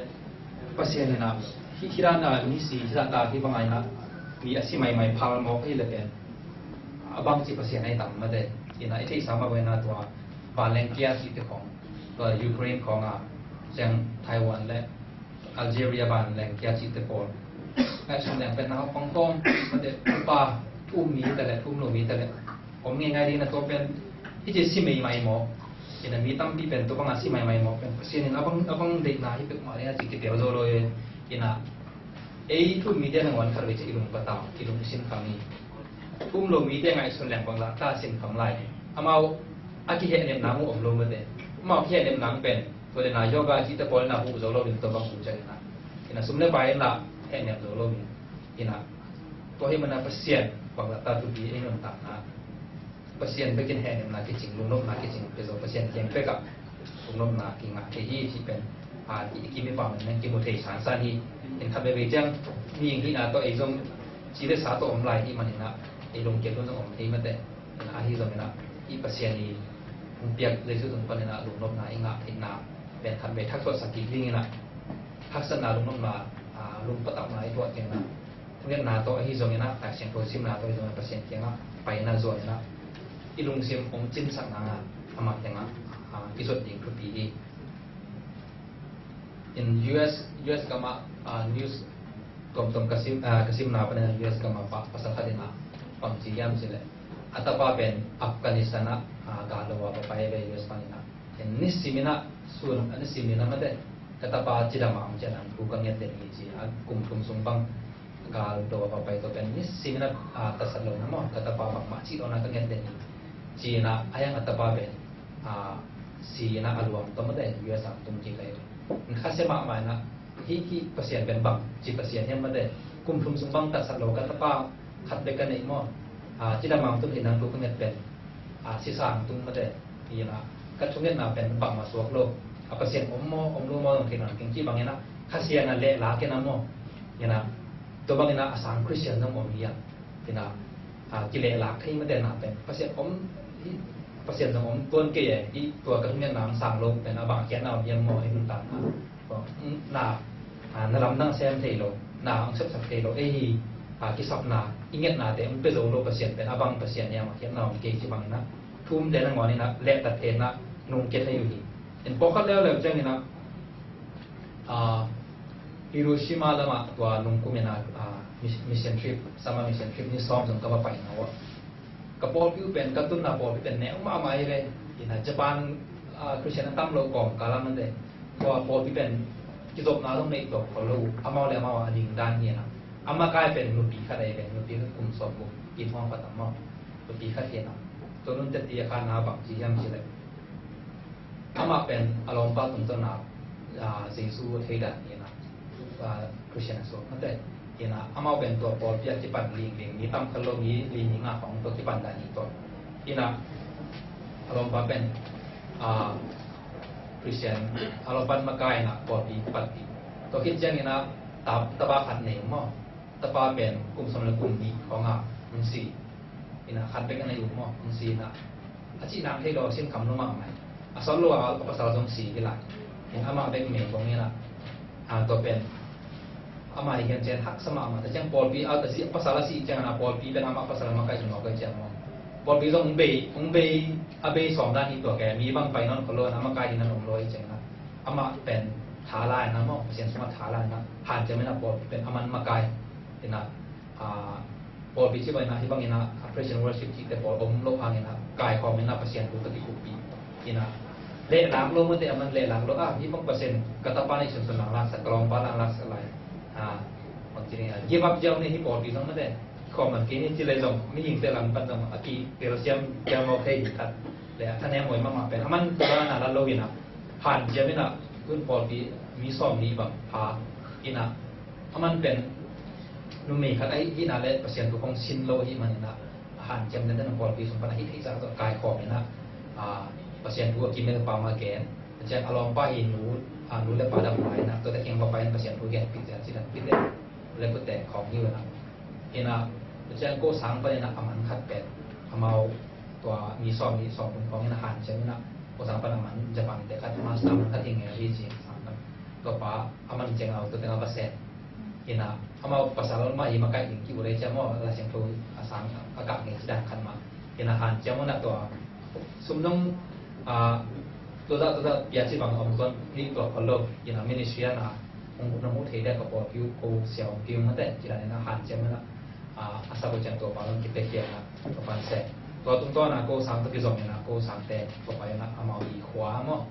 Pasian in a hi, hi dan a mi si hi dan ta hi bang ai na mi a si maimai phal mawk hi le pen. A bang ci Pasian ai tam mate. Ina i theihsa mah bang ina tua vanleng kia cihte khong, tua Ukraine khong a, ciang Taiwan le Algeria vanleng kia cihte pawl ngaihsun leng pen na hong kawm mate, upa thu um mi te le thu um lo mi te le om ngei ngai ding na tua pen hi ci si maimai maw. Ina mi tampi pen tua bang a si maimai maw pen Pasian in a bang, a bang deihna hi pek mah ding a ci kitel zo lo e. Ina ei thu um mite nangawn khat vei ci i lung patau, i lung i sin kham hi. Thu um lo mite ngaihsun leng bang lah ta sin kham lai. Amau a kihehnepna mu om lo mate. Amau kihehnepna pen tua le na yoga cihte pawl na huh zo lo ding tua bang huh ciang ina. Ina sum le pai in lah hehnep zo lo ding. Ina tua hi mana Pasian bang lah ta thupi ei nuntakna. Pasian bekin hehnepna kicing, lungnopna kicing pia zo, Pasian kiang pekah lungnopna kingah thei hi cih pen a i kimi pam nen kimu thei sansan hi. In khat veve ciang mi hihna tawh ei zong ci le sa tawh om lai hi maninah ei lungkiat zong om thei mate. Ahi zonginah i Pasian i hong piak Jesu tung paninah lungnopna i ngah theihna pen khat vei thaksuahsak kik dinginah haksatna lungnopna, a, lungpatauhna i tuah kengna thungetna tawh ahi zonginah, Lai Siangtho simna tawh ahi zonginah Pasian kiangah paina zuaninah i lungsim hong cinsakna ngah amah kiangah, a, i zuat ding thupi hi. In U S, U S gamah, a, news tomtom ka sim, a, ka simna panin U S gamah pa, pasal khatinah bangci hiam cileh a tapa pen Afghanistan ah, a, gallo a papai ve U S paninah. Nisim inah sun a nisim inah mate ka tapa cidam a hong cian ang thu ka nget den hi ci a kum thum sung bang galdo a papai to pen nisim inah, a, tasat lo na maw ka tapa bangmah cih lo na ka nget den hi ci inah a yang a tapa pen, a, si inah a luang to mate U S a tung ci kai. Khasia mahmah inah hih, hih Pasian pen bang ci Pasian hiam mate kum thum sung bang tasat lo ka tapa khat bek ka neih maw. A, cidam a hong tun hi nang thu ka nget pen, a, sisa hong tung mate. Ina ka thungetna pen bangmah suak lo. A Pasian om maw om lo maw zong thei nang keng ci bangin ah Kha Sian a lehlak in a maw. Ina tua bangin ah a sang Christian zong om hi a. Ina, a, kilehlak thei mate na pen Pasian om hi, Pasian zong om tuan kei e hi tua ka thungetna hong sang lo pen a bang khiatna om hiam maw hi nuntakna. Na, a, na lamdang sem thei lo, na hong sepsak thei lo ei hi, a, kisapna i ngetnate hong pia zo lo Pasian pen a bang Pasian hiam a khiatna om kei ci bangin ah thu umte nangawn inah lehtat thei inah nungkia thei uh hi. In pawlkhat leuleu ciangin ah, a, Hiroshima lamah tua nungkum inah, a, mis-, mission trip, summer mission trip ni sawm zong ka va paina uh a ka pawlpi uh pen ka tunna pawlpi pen neu mahmah hi ve. Inah Japan, a, Christian a tam lo kawmkal ah mate tua pawlpi pen kizopna zong neih tawh khol lo uh, amau le amau a ding dan hi inah a makai pen nupi khat ahi ve, nupi khat kum sawm kum kithawng khat amau nupi khat hi inah tua nun teti a khanna bang ci hiam cileh amah pen a lawmpa tungtawna, a, Jesu a thei dan hi inah, a, Christian a suak mate. Inah amau pen tua pawlpi a kipan lingling mi tam khat lo mi li mi nga hong tua kipan dan hi tua. Inah a lawmpa pen, a, Christian a lawmpa makai inah pawlpi kipan ding. Tua khit ciang inah ta, tapa khat nei maw. Tapa pen kum sawm le kum nih khawngah hong si. Inah khat bek a nei uh maw hong si inah a cih nang thei lo a sin kham lo mahmah. A sawt lo a pasal zong si hi lai. In amah bek mei kong inah, a, tua pen amah i hian cian haksa mahmah ta ciang pawlpi a, a si, pasal a si ciang a pawlpi pen amah pasal a makai zong lo kai ciang maw. Pawlpi zong hong bei, hong bei a bei sawm dan hi tua ke mi bang pai nawn khol lo a makai hi nan om lo hi ciang inah amah pen tha lai na maw Pasian sungah tha lai na hanciam inah pawlpi pen aman makai. Inah, a, pawlpi ci bang inah hi bang inah a praise and worship cihte pawl om loh hang inah kaikhawm inah Pasian thu ka kikuppi. Inah lehlak lo mate aman lehlak lo a hi bang Pasian ka tapa nei sunsun lang laksak ka lawmpa lang laksak lai. A, bang ci inah give up ziau ni hi pawlpi zong mate khawm man kei ni ci le zong mihingte lam pan zong a ki telsiam kiamawk thei hi khat. Le a thanem hoi mahmah pen aman tua na la lo inah hanciam inah tun pawlpi mi sawm nih bang pha inah aman pen numei khat ahi hihna le Pasian thu kong sin lo ahi maninah hanciam denden pawlpi sung pan ahi theihsa tawh kaikhawm inah, a, Pasian thu a kimel pa ma gen. Ciang a lawmpa hi nu, a, nu le pa dam pa inah tuate kiang va pa in Pasian thu gen pik ciang ci dan pik le. le khutte khawng hi uh a. Ina, tua ciang ko sang pan ina a man khat pen amau tua mi sawm nih sawm thum khawng ina hanciam ina ko sang pan a man Japan te khat master man khat hi ngei hi ci sang pan. Tua pa a man ciang a tua teng a va sem. Ina amau pasal mah hi makaih ding ki uh le ciang maw, la siangtho a sang a kah ngei ci dan khat mah. Ina hanciam ina tua sum dong, ah, tua dah, tua dah pia ci bang om tuan hi tua khol lo. Ina ministry ana hong na mu thei dek ka pawlpi uh ko sia hong piu mate ci dan ina hanciam ina, ah, a sa ko ciang tua pa long kipia kia ina tua pan se. Tua tungtawn a ko sang tua kizom ina ko sang te tua pa ina amau i khua maw.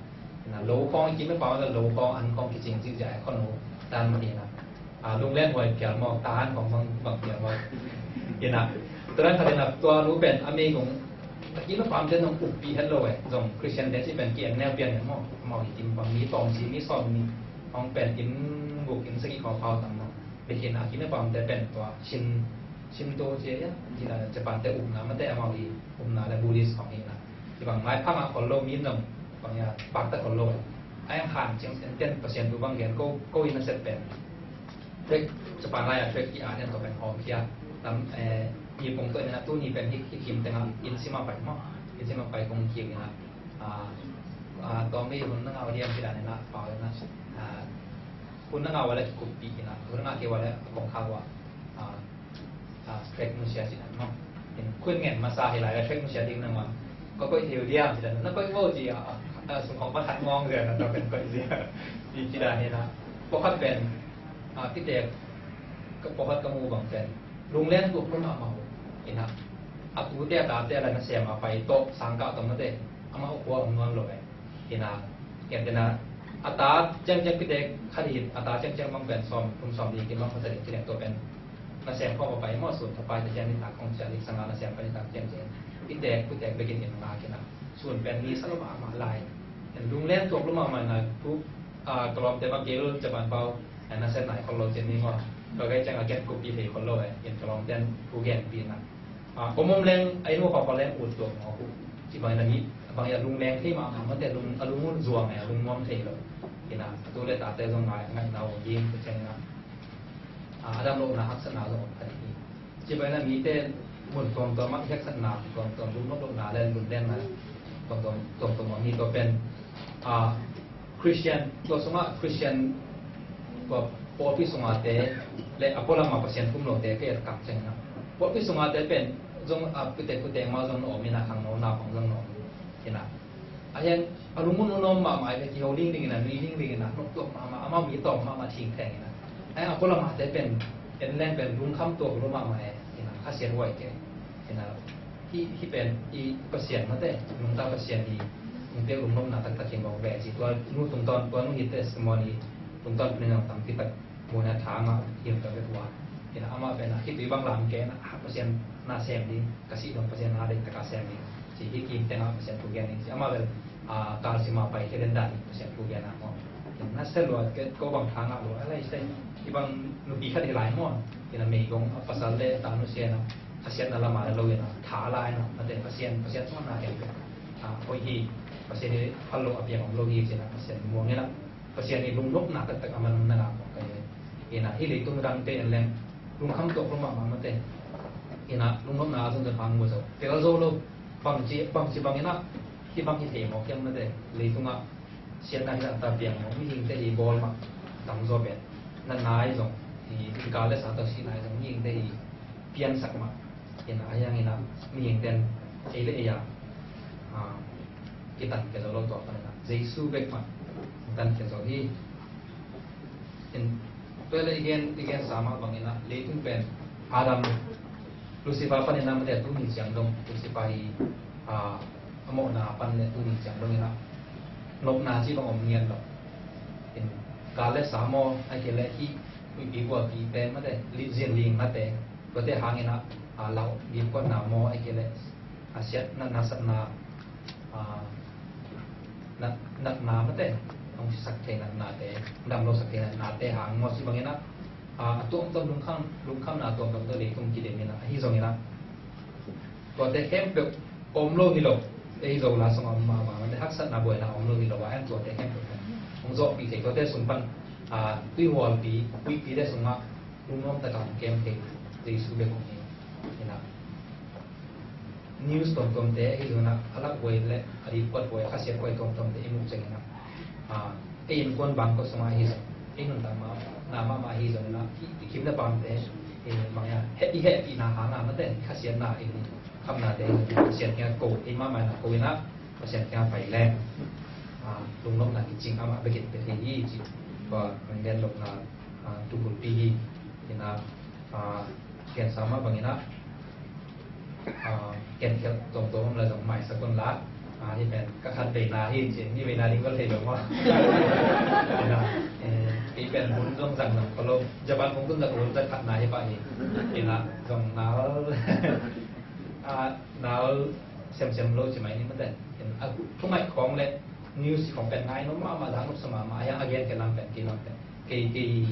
Ina lo khawng i kim i pau ina lo khawng an khawng kicing cing zia i khon lo dan mah ina. Ah, lunglen huai pial maw, ta an khawng bang bang pial maw. Ina tua dan khat ina tua nu pen a mei kong a kim i pau te nong ukpi het lo eh. Zong Christian te ci pen ki en neu pian eh maw. Amau i kim pau mi tawm ci mi sawm mi khawng pen inn guk inn sagih khawng pau tam maw. Bikin a kim i pau te pen tua Shin, Shinto ci eh. Ina Japan te ukna mate amau i ukna le Buddhist khawng ina. Ci bang mai phang a khol lo mi nong bang ia bak ta khol lo. Ai ang han ciang sen ten percent tu bang gen ko, ko ina set pen. Trek Japan lai a trek ki a ten to pen hawm kia. Tam, eh, ni pong to ina tu ni pen hi, hi kim tenga in sima pai maw. In sima pai kong kim ina. Ah, ah, to mi hun na ngau diam ci dan ina pau ina. Ah, hun na ngau wala ki kupi ina. Hun na ngau ki wala kong kha wa. Ah, ah, trek musia ci dan maw. In khun ngen masa hi lai la trek musia ding na maw. Ko koih hiu diam ci dan na koih maw ci a, ah, sung khawng pakhat ngawng zia na ta pen koih zia. Ci ci dan ina. Pakhat pen, ah, kite, ka pakhat ka mu bang pen. Lunglen tuk lo mahmah uh. Ina. A tute a tate la nasem a pai tawh sang kah tawh mate. Amah uh khua hong nuam lo eh. Ina. Ken tena. A ta ciangciang kite khat hi a ta ciangciang bang pen sawm, kum sawm li kim bang pasal li ci leng tua pen. Nasem khawng a pai maw sun thapai te ciang ni tak khawng ciang li sanga nasem pai ni tak ciang ciang. Kite, kute bekin in nga kina. Sun pen mi sa lo mahmah lai. Ken lunglen tuk lo mahmah na tu, ah, ka lawmte bang kei lo Japan pau. Ai na sen nai khol lo cen ni maw. Ka gai ciang a gen kupi thei khol lo eh. Gen ka lawm ten thu gen pi na. Ah, om om leng ai nu khol khol leng ut tuak maw ku. Ci bang na mi bang ia lung leng thei mahmah mate lung a lung un zuang eh a lung nuam thei lo. Ina tu le ta te zong ngai ngai na om ding ku ciang na. Ah, a dam lo na haksatna zong om kha ding hi. Ci bang na mi te mun tuamtuam ah haksatna tuamtuam lung nop lo na le lung den na tuamtuam tuamtuam om hi tua pen. Ah, Christian, tua sungah Christian, tua pawlpi sungah te, le a pualam ah Pasian kum lote ka et kak ciangin ah. Pawlpi sungah te pen, zong a pute pute ma zong na om in ah, khang no na khong zong na om in ah. A hian, a lungun un om mahmah, a kiho ding ding in ah, nui ding ding in ah, nok tuak mahmah, amau mi tawm mahmah thing theng in ah. A hian a pualam ah te pen, en leng pen, lungkham tuak lo mahmah e, in ah, khasiat huai ke, in ah. Hih, hih pen i Pasian mate, nungta Pasian i nungte lungnopna taktak hi mawk ve ci. Tua nu tungtawn, tua nu hi testimony tungtawn pen nang tampi tak muhna tha ngah him ta ve tua. Ina amah pen a khitui bang lam ke na, ah, Pasian na sem ding, ka sih dong Pasian na deih taka sem ding. Ci hi kim tengah Pasian thu gen ding ci. Amah pen, ah, kal sima pai ke den dan Pasian thu gen a maw. Ina se lua ke ko bang tha ngah lua, a lai se. Hi bang nupi khat hi lai maw. Ina meigong a pasal le ta nu sia na. Pasian na lama le lo ina tha lai na, mate Pasian, Pasian sung na ken pe. Ah, hoih hi, Pasian hi phal lo a piang om lo hi cina, Pasian muang ina, Pasian hi lungnopna taktak a man na ngah kong kai. Ina hi leitung dang te en leng, lungkham tuak lo mahmah mate. Ina lungnopna a zong zong hang mu zo. Tel zo lo, bang ci, bang ci bang ina, hi bang hi thei mawk hiam mate. Leitung a siatna hi ta piang mawk, mihingte hi bawl mah tam zaw pen. Natna hi zong, hi tingkal le sa tawh sihna hi zong, mihingte hi piansak mah. Ina a hiang ina, mihingten ei le ei a, ah, kitan ke zo lo tua pan ina. Jesu bek mah, tan ke zo hi. In, tua le i gen, i gen sa mah bang ina, leitung pen, Adam, Lucifer pan ina mate tu ni ciang dong, Lucifer hi, ah, a mawhna pan le tu ni ciang dong ina, nopna ci bang om ngian lo. In, kal le sa maw, a ke le hi, huihpi gualpi te mate, li zin ling mate, tuate hang ina, ah, lau, lim kuatna maw, a ke le, a siat, na, na satna, ah, na, natna mate, hong sisak thei natna te, dam lo sak thei natna te hang maw ci bang ina, ah, a tuamtuam lungkham, lungkhamna tuamtuam te leitung kidem ina, ahi zong ina. Tuate khempeuh om lo hi lo, ei Zo la sung om mahmah, mate haksatna buaina om lo hi lo, a en tuate khempeuh. Hong zawhpih thei tuate sung pan, ah, tuihualpi, huihpi te sungah, Lungnuam takin kem thei Jesu bek om hi. Ina, news tuamtuamte hi zongin ah, a lak huai le a dip kuat huai, a khasiat huai tuamtuamte i muh ciangin ah, ah, ei innkuan bangkua sungah hi zong, ei nuntak mahmah, na mahmah hi zongin ah, i, i kim le paamte, i mang a, he, i hehpihna hang a, mate, i khasiatna, i khamnate, Pasian kiangah ko, ei mahmah in ah ko in ah, Pasian kiangah pai leng, ah, lungnopna kicing amah bekin pia thei hi ci. Tua, nang gen lohna, ah, tu bulpi hi. Ina, ah, gen sa mah bangin ah, ah, gen khial tuamtuam om la zong maisak un la, ah, hih pen ka khat veina hi ci, ni veina ding bel thei lo maw. Ina, eh, hih pen hun zong zang zang kha lo, Japan kong tun zang hun zang khatna hi pah hi. Ina, zong nal, ah, nal semsem lo ci mai ni mate. Ina, a, thu ngaih khawng le news khawng pen ngai nuam mahmah, zang nuam sa mahmah, a hiang a gen kei lam pen, kei lam pen. Kei, kei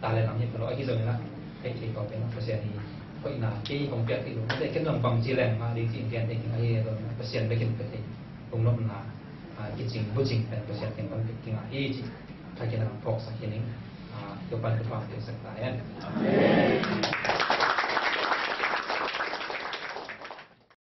ta le lam hi pha lo, ahi zongin ah, kei, kei tawh pen Pasian hi, hoihna, kei hong piak thei lo, mate, ken zong bangci leng mah ding ci in gen thei ding ahi zongin ah, Pasian bekin pia thei, lungnopna, ah, kicing, bucing pen Pasian ken pan pia ding ahi ci, thakin ah phawksak hi ning, ah, tua pan tua pan pia sak ta hen. Amen.